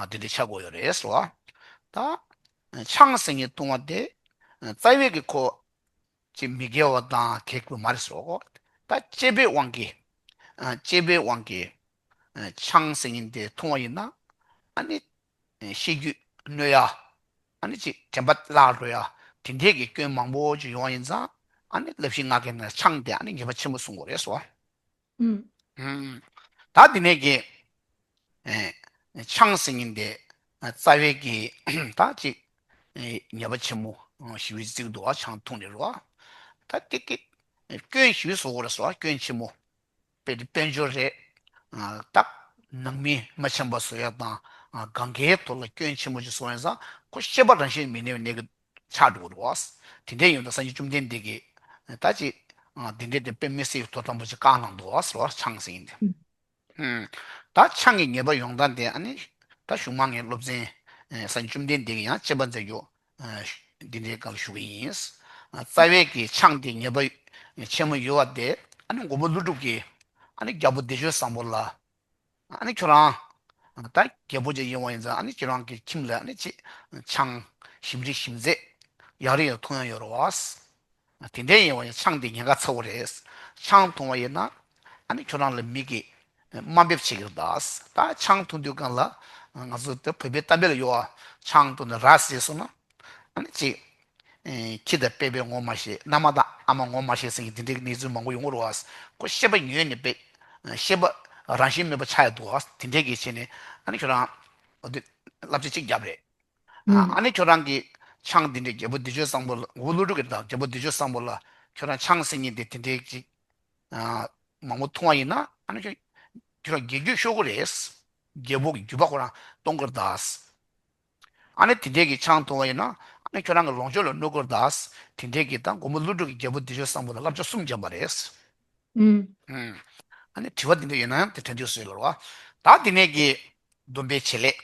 དེ་འདྲ་ཆགས་དགོས་ཡོད་རེད་ཟེར་བ། ད་ཆང་ཟེར་མཁན་འཐུང་བ་དེ་རྩ་བའི་གི་ཁོ་ཅིག་མི་དགེ་བ་དང་གེགས་པ་མ་རེད་ཟེར་བ། ད་སྤྱོད་པའི་དབང་གིས་སྤྱོད་པའི་དབང་གིས་ཆང་ཟེར་མཁན་དེ་འཐུང་བ་ཡིན་ན་ཨ་ནི་ཤེས་རྒྱུད་གནོད་ཡ། ཨ་ནི་ཅིག་དྲན་པ་བརླག་འགྲོ་ཡ། དེ་འདྲས་ཀྱི་སྐྱོན་མང་པོ་ཅིག་ཡོང་བ་ཡིན་ཙང་ཨ་ནི་བསླབ་གཞི་ལྔ་གི་ནང་ཆང་དེ་ཨ་ནི་ཉེས་པ་ཆེན་པོ་གསུང་དགོས་རེད་ཟེར་བ། ཨུམ། ད་འདི་ནས་ཀྱི་ཆང་ཟེར་མཁན་དེ་རྩ་བའི་གི་ད་ཅིག་ཉེས་པ་ཆེན་མོ་ཞེ་པོ་བརྩི་གི་འདུག་བ། ཆང་འཐུང་ནས་རེད་བ། ད་དེ་གི་སྐྱོན་ཞེ་པོ་བཟོ་དགོས་རེད་ཟེར་བ། སྐྱོན་ཆེན་མོ། དཔེ་དེ་དཔལ་འབྱོར་རེད། ད་ནང་མི་མ་འཆམ་པ་བཟོ་ཡ་དང་གང་གའི་ཐོག་ལ་སྐྱོན་ཆེན་མོ་ཅིག་བཟོ་ཡ་ཙང་ཁོ་ཤེས་པ་རང་བཞིན་མི་གནས་པའི་གནས་ཀྱི་ཆགས་འགྲོ་གི་རེད་བ། དེ་འདྲ་ཡོང་དུས་སངས་རྒྱས་བཅོམ་ལྡན་འདས་ཀྱིས་ད་ཅིག་དེ་འདྲའི་དེ་དཔེ་མི་སྲིད་ཀྱི་ཐོག་དང་པོ་ཅིག་བཀག་གནང་འདུག་བ་ཟེར་བ། ཆང་ཟེར་མཁན་དེ། ད་ཆང་གི་ཉེས་པ་ཡོང་སྟངས་དེ་ཨ་ནི་ད་གཞུག་མ་ངས་སློབ་ཚན་སངས་རྒྱས་བཅོམ་ལྡན་འདས་ཀྱིས་ཡང་དཔྱད་པ་མཛད་རྒྱུ་འདི་འདྲའི་སྐབས་ཞུ་གི་ཡིན། རྩ་བའི་གི་ཆང་དེ་ཉེས་པ་ཆེན་མོ་ཡོད་པ་དེ་ཨ་ནི་མགོན་པོ་ཀླུ་སྒྲུབ་ཀྱིས་ཨ་ནི་རྒྱལ་པོ་བདེ་སྤྱོད་བཟང་པོ་ལ། ཨ་ནི་ཁྱོད་རང་ད་རྒྱལ་པོ་ཅིག་ཡིན་པ་ཡིན་ཙང་ཨ་ནི་ཁྱོད་རང་གི་ཁྱིམ་ལ་ཨ་ནི་ཅིག་ཆང་ཞིམ་རིགས་ཞིམ་ཟས་ཡག་རིགས་ཡང་འཐུང་ཡ་ཡོད་རེད་བ། དེ་འདྲའི་ཡིན་པ་ཡིན་ཆང་དེ་ཉེན་ཁ་ཚ་བོ་རེད། ཆང་འཐུང་བ་ཡིན་ན་ཨ་ནི་ཁྱོད་རང་ལ་མི་གིས་དམའ་འབེབས་བྱེད་ཀྱི་རེད་ད། ད་ཆང་འཐུང་དུས་སྒང་ལ་ང་ཚོ་ད་བོད་པའི་གཏམ་དཔེ་ལ་ཡོད་བ། ཆང་འཐུང་ནས་ར་བཟི་སོང་ན། ཨ་ནི་ཅིག་ཁྱི་དང་སྤེ་པས་ངོ་མ་ཤེས། མནའ་མ་དང་ཨ་མ་ངོ་མ་ཤེས་ཟེར་མཁན་དེ་འདྲའི་གནས་ཚུལ་མང་པོ་ཡོང་གི་རེད་བ། ཁོ་ཤེས་པ་ཉུལ་ནས་དཔེ་ཤེས་པ་རང་བཞིན་མེད་པ་ཆགས་ཡ་འདུག་བ། དེ་འདྲའི་གི་བྱས་ནས་ཨ་ནི་ཁྱོད་རང་འོ་དེ་བསླབ་བྱ་གཅིག་བརྒྱབ་རེད། ཨ་ནི་ཁྱོད་རང་གིས་ཆང་དེ་འདྲའི་རྒྱལ་པོ་བདེ་སྤྱོད་བཟང་པོ་ལ་མགོན་པོ་ཀླུ་སྒྲུབ་ཀྱིས་དང་རྒྱལ་པོ་བདེ་སྤྱོད་བཟང་པོ་ལ་ཁྱོད་རང་ཆང་ཟེར་མཁན་དེ་དེ་འདྲའི་གཅིག་མང་པོ་འཐུང་བ་ཡིན་ན་ཨ་ནི་ཁྱོད་ཁྱོད་རང་རྒྱལ་རྒྱུད་ཤོར་གི་རེད། རྒྱལ་པོ་གི་རྒྱུད་པ་ཁོ་རང་གཏོང་གི་རེད་ད། ཨ་ནི་དེ་འདྲའི་གི་ཆང་འཐུང་བ་ཡིན་ན་ཨ་ནི་ཁྱོད་རང་གི་ལོངས་སྤྱོད་ལ་གནོད་གི་རེད་ད། དེ་འདྲའི་གི་ད་མགོན་པོ་ཀླུ་སྒྲུབ་ཀྱིས་རྒྱལ་པོ་བདེ་སྤྱོད་བཟང་པོ་ལ་བསླབ་བྱ་གསུམ་བརྒྱབ་པ་རེད། ཨུམ། ཨུམ། ཨ་ནི་དྲི་བ་འདི་འདྲ་ཡོད་ན་ཡང་དེ་དྲན་དུས་སུ་ཡོད་ལ་རོ། ད་དེ་ནས་ཀྱི་སྡོམ་པའི་བྱེད་ལས།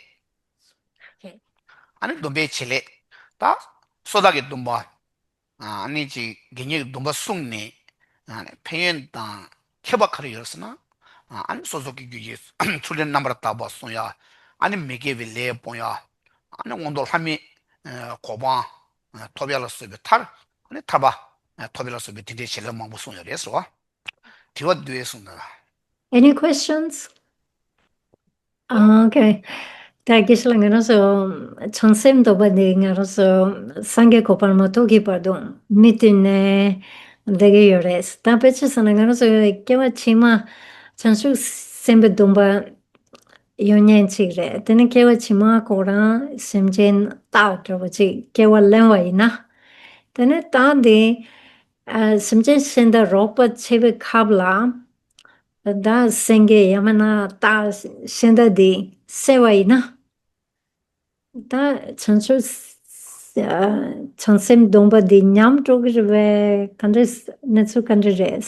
ཨ་ནི་སྡོམ་པའི་བྱེད་ལས། ད་སོ་ཐར་གྱི་སྡོམ་པ། ཨ་ནི་ཅིག་དགེ་བསྙེན་གྱི་སྡོམ་པ་བསྲུངས་ནས། ཨ་ནི་ཕན་ཡོན་དང་ཁྱད་པར་ག་རེ་ཡོད་ཟེར་ན། ཨ་ནི་སོ་སོ་གི་རྒྱུད་ཀྱི་ཚུལ་ཁྲིམས་རྣམ་པར་དག་པ་སྲུང་ཡ། ཨ་ནི་མི་དགེ་བའི་ལས་སྤོང་ཡ། ཨ་ནི་མངོན་མཐོ་ལྷ་མིའི་གོ་འཕང་ཐོབ་ཡ་ལ་སོགས་པའི་ཐར། ཨ་ནི་ཐར་པ་ཐོབ་ཡ་ལ་སོགས་པའི་དེ་འདྲའི་བྱེད་ལས་མང་པོ་གསུངས་ཡོད་རེད་ཟེར་བ། དྲི་བ་འདུག་གསུངས་དང་། Any questions? Okay. ད་དགེ་བཤེས་ལགས། ང་རང་ཚོ་བྱང་སེམས་སྡོམ་པ་འདི་ང་རང་ཚོ་སངས་རྒྱས་གོ་འཕང་མ་ཐོབ་ཀྱི་བར་དུ་མུ་མཐུད་ནས་བསྡད་ཀྱི་ཡོད་རེད། ད་དཔེ་ཆ་བཞག་ན་ང་རང་ཚོ་སྐྱེ་བ་ཕྱི་མ་བྱང་ཆུབ་སེམས་དཔའི་སྡོམ་པ་ཡོད་མཁན་ཅིག་རེད། དེ་ནས་སྐྱེ་བ་ཕྱི་མ་ཁོ་རང་སེམས་ཅན་སྟག་འདྲ་བོ་ཅིག་སྐྱེ་བ་ལེན་པ་ཡིན་ན། དེ་ནས་སྟག་འདི་ཨ་སེམས་ཅན་གཞན་དང་རོགས་པ་བྱེད་པའི་སྐབས་ལ། ད་སེང་གེ་ཡང་མིན་ན་སྟག་གཞན་དག་འདི་བསད་པ་ཡིན་ན། ད་བྱང་ཆུབ་ཨ་བྱང་སེམས་སྡོམ་པ་འདི་ཉམས་འགྲོ་གི་རེད་པས། ག་འདྲ། གནས་ཚུལ་ག་འདྲ་རེད།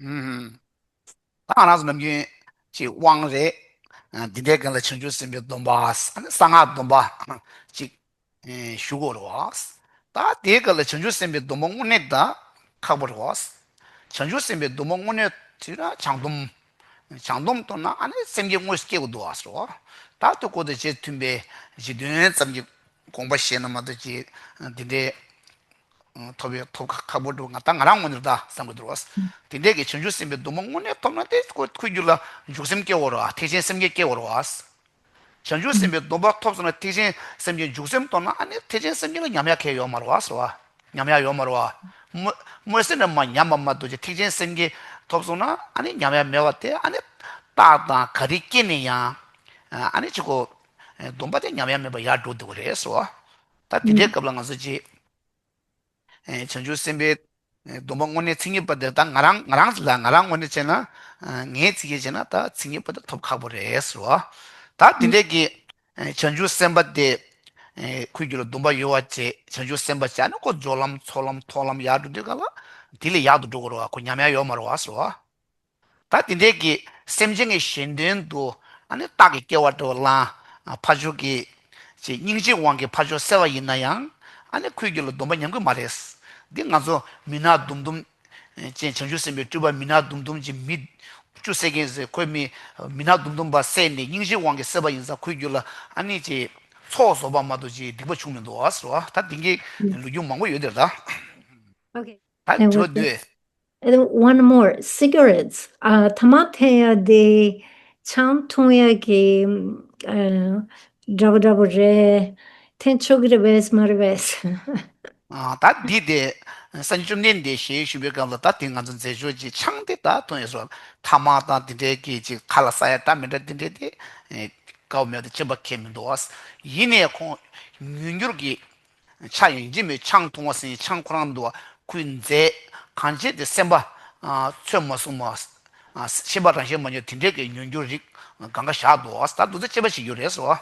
ཨུམ། ད་ང་རང་ཚོ་ནམ་རྒྱུན་ཅིག་དབང་རེད། ཨ་འདི་འདྲའི་སྒང་ལ་བྱང་ཆུབ་སེམས་དཔའི་སྡོམ་པ། ཨ་ནི་གསང་སྔགས་སྡོམ་པ་ཅིག་ཨེ་ཞུ་དགོས་རེད་བ། ད་དེའི་སྐབས་ལ་བྱང་ཆུབ་སེམས་དཔའི་སྡོམ་པ་དངོས་གནས་ད་ཁག་པོ་རེད་བ། བྱང་ཆུབ་སེམས་དཔའི་སྡོམ་པ་དངོས་གནས་དེ་ན་བྱང་སྡོམ། བྱང་སྡོམ་བཏང་ན་ཨ་ནི་སེམས་བསྐྱེད་དངོས་སུ་སྐྱེ་དགོས་འདུག་བ་ཟེར་བ། ད་དེ་སྐོར་དང་རྗེས་མཐུན་པའི་རྗེས་ཟློས་ཙམ་གྱི་དགོངས་པ་བཞེས་ན་མ་གཏོགས་ཅིག་འདི་འདྲའི་ཐོབ་ཡོད་ཐོབ་ཁག་པོ་འདུག་ང་ད་ང་རང་ངོས་ནས་ད་བསམ་གྱི་འདུག་བ། དེ་འདྲའི་གི་བྱང་ཆུབ་སེམས་དཔའི་སྡོམ་པ་དངོས་གནས་ཐོབ་ན་དེ་ཁོ་ཁོའི་རྒྱུད་ལ་འཇུག་སེམས་སྐྱེ་བ་རེད་བ། ཐེག་ཆེན་སེམས་བསྐྱེད་སྐྱེ་བ་རེད་བ། བྱང་ཆུབ་སེམས་དཔའི་སྡོམ་པ་ཐོབ་སོང་ན་ཐེག་ཆེན་སེམས་བསྐྱེད་འཇུག་སེམས་ཐོབ་ན་ཨ་ནི་ཐེག་ཆེན་སེམས་བསྐྱེད་ལ་ཉམས་ཡག་གང་ཡང་ཡོད་མ་རེད་བ་ཟེར་བ། ཉམས་ཡག་ཡོད་མ་རེད་བ། དངོས་དངོས་སུ་ནི་མ་ཉམས་པ་མ་གཏོགས་ཀྱི་ཐེག་ཆེན་སེམས་བསྐྱེད་ཐོབ་སོང་ན་ཨ་ནི་ཉམས་ཡག་མེད་པ་དེ། ཨ་ནི་རྟགས་དང་ག་རེ་སྐྱེས་ནས་ཡང་ཨ་ནི་ཅིག་གོ་སྡོམ་པ་དེ་ཉམས་ཡག་མེད་པ་ཡར་འགྲོ་འདུག་གི་རེད་ཟེར་བ། ད་དེ་འདྲའི་སྐབས་ལ་ང་ཚོ་ཅིག་ཨེ་བྱང་ཆུབ་སེམས་དཔའི་ཨེ་སྡོམ་པ་དངོས་གནས་མཚན་ཉིད་པ་དེ་ད་ང་རང་ང་རང་ལ་ང་རང་དངོས་གནས་བྱས་ན། ཨ་ངའི་ཚིག་གིས་བྱས་ན་ད་མཚན་ཉིད་པ་དེ་ཐོབ་ཁག་པོ་རེད་ཟེར་བ། ད་དེ་འདྲས་ཀྱི་ཨེ་བྱང་ཆུབ་སེམས་དཔའ་དེ་ཨེ་ཁོའི་རྒྱུད་ལ་སྡོམ་པ་ཡོད་པ་བྱས། བྱང་ཆུབ་སེམས་དཔའ་བྱས་ནས་ཁོ་སྦྱོར་ལམ་ཚོགས་ལམ་ཐོག་ལམ་ཡར་འགྲོ་དུས་ག་ལ་དེ་ལས་ཡག་ཏུ་འགྲོ་དགོས་རེད་བ། ཁོ་ཉམས་ཡག་ཡོད་མ་རེད་བ་ཟེར་བ། ད་དེ་འདྲའི་གི་སེམས་ཅན་གྱི་གཞན་དོན་དུ་ཨ་ནི་རྟག་གི་སྐྱེ་བ་འདྲ་བོ་བླངས། ཕར་ཕྱོགས་ཀྱི་ཅིག་སྙིང་རྗེའི་དབང་གིས་ཕར་ཕྱོགས་བསད་པ་ཡིན་ན་ཡང་། ཨ་ནི་ཁོའི་རྒྱུད་ལ་སྡོམ་པ་ཉམས་ཀྱི་མ་རེད། འདི་ང་ཚོ་མི་ནག་ཟླུམ་ཟླུམ་ཅན། བྱང་ཆུབ་སེམས་དཔའི་སྤྲུལ་པ་མི་ནག་ཟླུམ་ཟླུམ་ཅན་མི་བཅུ་བསད་མཁན་ཟེར། ཁོས་མི་མི་ནག་ཟླུམ་ཟླུམ་པ་བསད་ནས་སྙིང་རྗེའི་དབང་གིས་བསད་པ་ཡིན་ཙང་ཁོའི་རྒྱུད་ལ་ཨ་ནི་ཅིག་ཚོགས་རྫོགས་པ་མ་གཏོགས་ཅིག་སྡིག་པ་བྱུང་མི་འདུག་བ་ཟེར་བ། ད་འདི་གི་ལོ་རྒྱུས་མང་པོ་ཡོད་དེ་ད། Okay. ད་དྲི་བ་འདུག And one more, cigarettes. ཨ་ཐ་མག་འཐེན་ཡ་དེ་ཆང་འཐུང་ཡ་གི་ཨ་འདྲ་པོ་འདྲ་པོ་རེད། འཐེན་ཆོག་གི་རེད་པས་མ་རེད་པས། ཨ་ད་འདི་དེ་སངས་རྒྱས་བཅོམ་ལྡན་འདས་ཞལ་བཞུགས་པའི་སྐབས་ལ་ད་དེ་ང་ཚོ་མཛད་ཕྱོགས་ཀྱི་ཆང་དེ་ད་འཐུང་ཡ་སོགས་ཐ་མག་དང་དེ་འདྲའི་གི་ཅིག་ཁ་ལ་ཟ་ཡ་ད་མི་འདྲ་དེ་འདྲའི་དེ་དགའ་བོ་མེད་དུ་ཕྱིན་པ་ཁས་མི་འདུག་བ། ཡིན་ནའི་ཁོང་ཉུང་འགྱུར་གྱི་ཆ་ཡང་ཡིན་གཅིག་མིན་ཆང་འཐུང་བ་ཟེར་ཆང་ཁོ་རང་འདུག་བ། ཁོའི་རྫས་གང་བྱས་ཏེ་སེམས་པ་ཨ་ཚོད་མ་བཟུང་བ། ཨ་ཤེས་པ་རང་བཞིན་མ་ཉམས་དེ་འདྲའི་གི་ཉུང་འགྱུར་རིགས་གང་ག་བཞག་འདུག་བ། ད་འདུག་ཚེ་དཔྱད་པ་ཞིག་ཡོད་རེད་ཟེར་བ།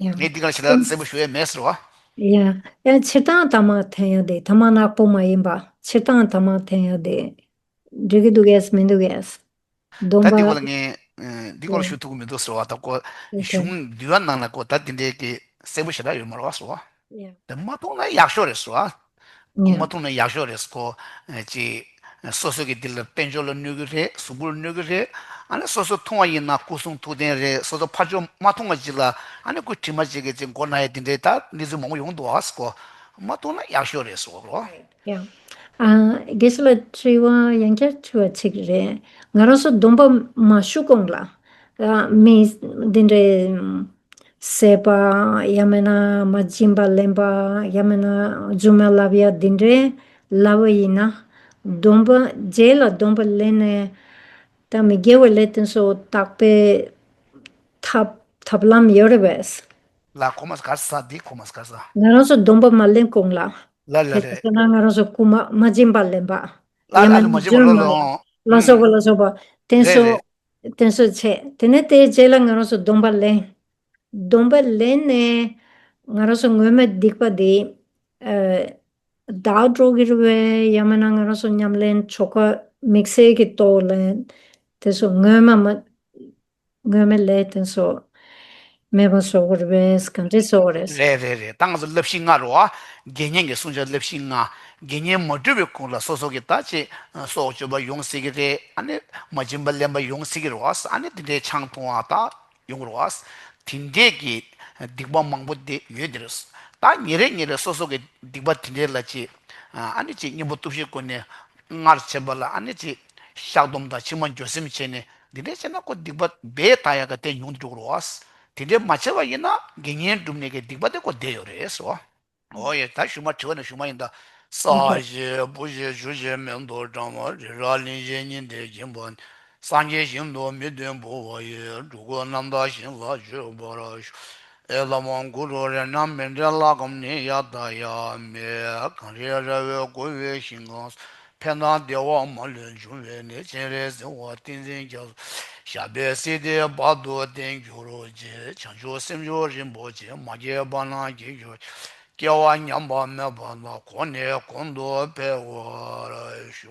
ཡང་ངས་འདི་ག་ལ་ཞེ་དྲག་གསལ་པོ་ཞུ་ཡས་མེད་ཟེར་བ། ཡ། ཡང་སྤྱིར་བཏང་ཐ་མག་འཐེན་ཡ་དེ་ཐ་མག་ནག་པོ་མ་ཡིན་པ་སྤྱིར་བཏང་ཐ་མག་འཐེན་ཡ་དེ་འགྲིག་གི་འདུག་གས་མི་འདུག་གས། སྡོམ་ད་པ། འདི་སྐོར་ལ་ངས་ཨ་འདི་སྐོར་ལ་ཞུ་ཐུབ་ཀྱི་མི་འདུག་ཟེར་བ། ད་ཁོ་Okay. གཞུང་འདུལ་བ་ནང་ལ་ཁོ་ད་འདི་འདྲའི་གི་གསལ་པོ་ཞེ་དྲག་ཡོད་མ་རེད་བ་ཟེར་བ། Yeah. དེ་མ་འཐུང་ན་ཡག་ཤོས་རེད་ཟེར་བ། ཁོ་Yeah. མ་འཐུང་ན་ཡག་ཤོས་རེད་ཟེར། ཁོ་ཨ་ཅི་སོ་སོ་གི་འདི་ལ་དཔལ་འབྱོར་ལ་གནོད་གི་རེད། གཟུགས་པོ་ལ་གནོད་གི་རེད། ཨ་ནི་སོ་སོ་འཐུང་བ་ཡིན་ན་སྐུ་གསུང་ཐུགས་རྟེན་རེད། སོ་སོ་ཕར་ཕྱོགས་མ་འཐུང་བ་ཅིག་ལ་ཨ་ནི་ཁོ་དྲི་མ་ཅིག་གི་ཅིག་མགོ་ན་ཡ་འདི་འདྲའི་ད་གནས་ཚུལ་མང་པོ་ཡོང་འདུག་བ་ཟེར། ཁོ་མ་འཐུང་ན་ཡག་ཤོས་རེད་ཟེར་བ་རོ། Yeah. ཨ་དགེ་བཤེས་ལ་དྲི་བ་ཡང་བསྐྱར་དྲི་བ་གཅིག་རེད། ང་རང་ཚོ་སྡོམ་པ་མ་ཞུ་གོང་ལ་ཨ་མི་འདི་འདྲའི་བསད་པ་ཡང་མིན་ན་མ་བྱིན་པ་ལེན་པ་ཡང་མིན་ན་རྫུན་མ་ལབ་ཡ་འདི་འདྲའི་ལབ་པ་ཡིན་ན་སྡོམ་པ་རྗེས་ལ་སྡོམ་པ་ལེན་ནས་ད་མི་དགེ་བའི་ལས་དེ་ཚོ་དག་པའི་ཐབས་ཐབས་ལམ་ཡོད་རེད་པས། ལ་ཁོ་མ་གར་ས་འདི་ཁོ་མ་གར་ས། ང་རང་ཚོ་སྡོམ་པ་མ་ལེན་གོང་ལ། ལ་ལ་རེད། དེ་ན་ང་རང་ཚོ་རྐུ་མ་མ་བྱིན་པ་ལེན་པ། ལ་ཡང་ལ་མིན་ན་མ་བྱིན་པ་རྫུན་མ་ལ་ལ་ལ་སོགས་པ་ལ་སོགས་པ་དེ་རེད་ཚོ་རེད། དེ་ཚོ་བྱས། དེ་ནས་དེའི་རྗེས་ལ་ང་རང་ཚོ་སྡོམ་པ་ལེན། སྡོམ་པ་ལེན་ནས་ང་རང་ཚོ་སྔོན་མའི་སྡིག་པ་དེ་ཨ་དག་འགྲོ་གི་རེད་པས། ཡང་མིན་ན་ང་རང་ཚོ་ཉམས་ལེན་ཆོ་ག་དམིགས་བསལ་གྱི་ཐོག་ལ་དེ་ཚོ་སྔོན་མ་མ་སྔོན་མའི་ལས་དེ་ཚོ་ མེད་པ་བཟོ་དགོས་རེད་པས། གང་འདྲས་བཟོ་དགོས་རེད། རེད་རེད་རེད། ད་ང་ཚོ་བསླབ་གཞི་ལྔ་རེད་བ། དགེ་བསྙེན་གྱི་བསྲུང་བྱ་བསླབ་གཞི་ལྔ། དགེ་བསྙེན་མ་གྲུབ་པའི་གོང་ལ་སོ་སོ་གི་ད་ཅིག་སྲོག་གཅོད་པ་ཡོང་སྲིད་ཀྱི་རེད། ཨ་ནི་མ་བྱིན་པ་ལེན་པ་ཡོང་སྲིད་ཀྱི་རེད་བ། ཨ་ནི་དེ་འདྲའི་ཆང་འཐུང་བ་ད་ཡོང་རེད་བ། དེ་འདྲས་ཀྱི་སྡིག་པ་མང་པོ་དེ་ཡོད་དེ་རེད། ད་ཉིན་རེ་ཉིན་རེ་སོ་སོ་གི་སྡིག་པ་དེ་འདྲས་ལ་ཅིག་ཨ་ནི་ཅིག་གཉེན་པོ་སྟོབས་བཞིའི་སྒོ་ནས་སྔར་བྱས་པ་ལ་ཨ་ནི་ཅིག་བཤགས་སྡོམ་དང་ཕྱི་མ་འགྱོད་སེམས་བྱས་ནས་འདི་འདྲས་བྱས་ན་ཁོ་སྡིག་པ་རྦད་དག་ཡག་གི་དེ་ཉུང་དུ་འགྲོ་གི་རེད་བ། དེ་འདྲས་མ་བྱས་པ་ཡིན་ན་དགེ་བསྙེན་བསྒྲུབས་ནས་ཀྱི་སྡིག་པ་དེ་ཁོ་བསྡད་ཡོད་རེད་ཟེར་བ། འོ་ཡ། ད་གཞུག་མ་དྲི་བ་ནི་གཞུག་མ་ཡིན་ད། ས་གཞི་བུ་གཞི་ཆུ་གཞི་མེ་ཏོག་སྦྲང་མ་རི་རབ་གླིང་བཞི་གཉིས་འདྲེས་སྦྱིན་པ། སངས་རྒྱས་ཞིང་དུ་མི་འདོད་འབུལ་བ་ཡི། འགྲོ་ཀུན་རྣམ་དག་ཞིང་ལ་སྤྱོད་པར་ཤོག་ཨེ་ལ་མོ་གུ་རུ་རེ་ན་མི་འདྲེ་ལ་ཀམ་ནི་ཡ་ད་ཡ་མེ། གངས་རི་ར་བས་བསྐོར་བའི་ཞིང་ཁམས། ཕན་དང་བདེ་བ་མ་ལུས་འབྱུང་བའི་གནས། སྤྱན་རས་གཟིགས་དབང་ཏིང་འཛིན་རྒྱ་མཚོ། ཞབས་པད་སྲིད་མཐའི་བར་དུ་བརྟན་གྱུར་ཅིག་བྱང་ཆུབ་སེམས་མཆོག་རིན་པོ་ཆེ། མ་སྐྱེས་པ་རྣམས་སྐྱེ་གྱུར་ཅིག་སྐྱེ་བ་ཉམས་པ་མེད་པ་དང་། གོང་ནས་གོང་དུ་འཕེལ་བར་ཤོག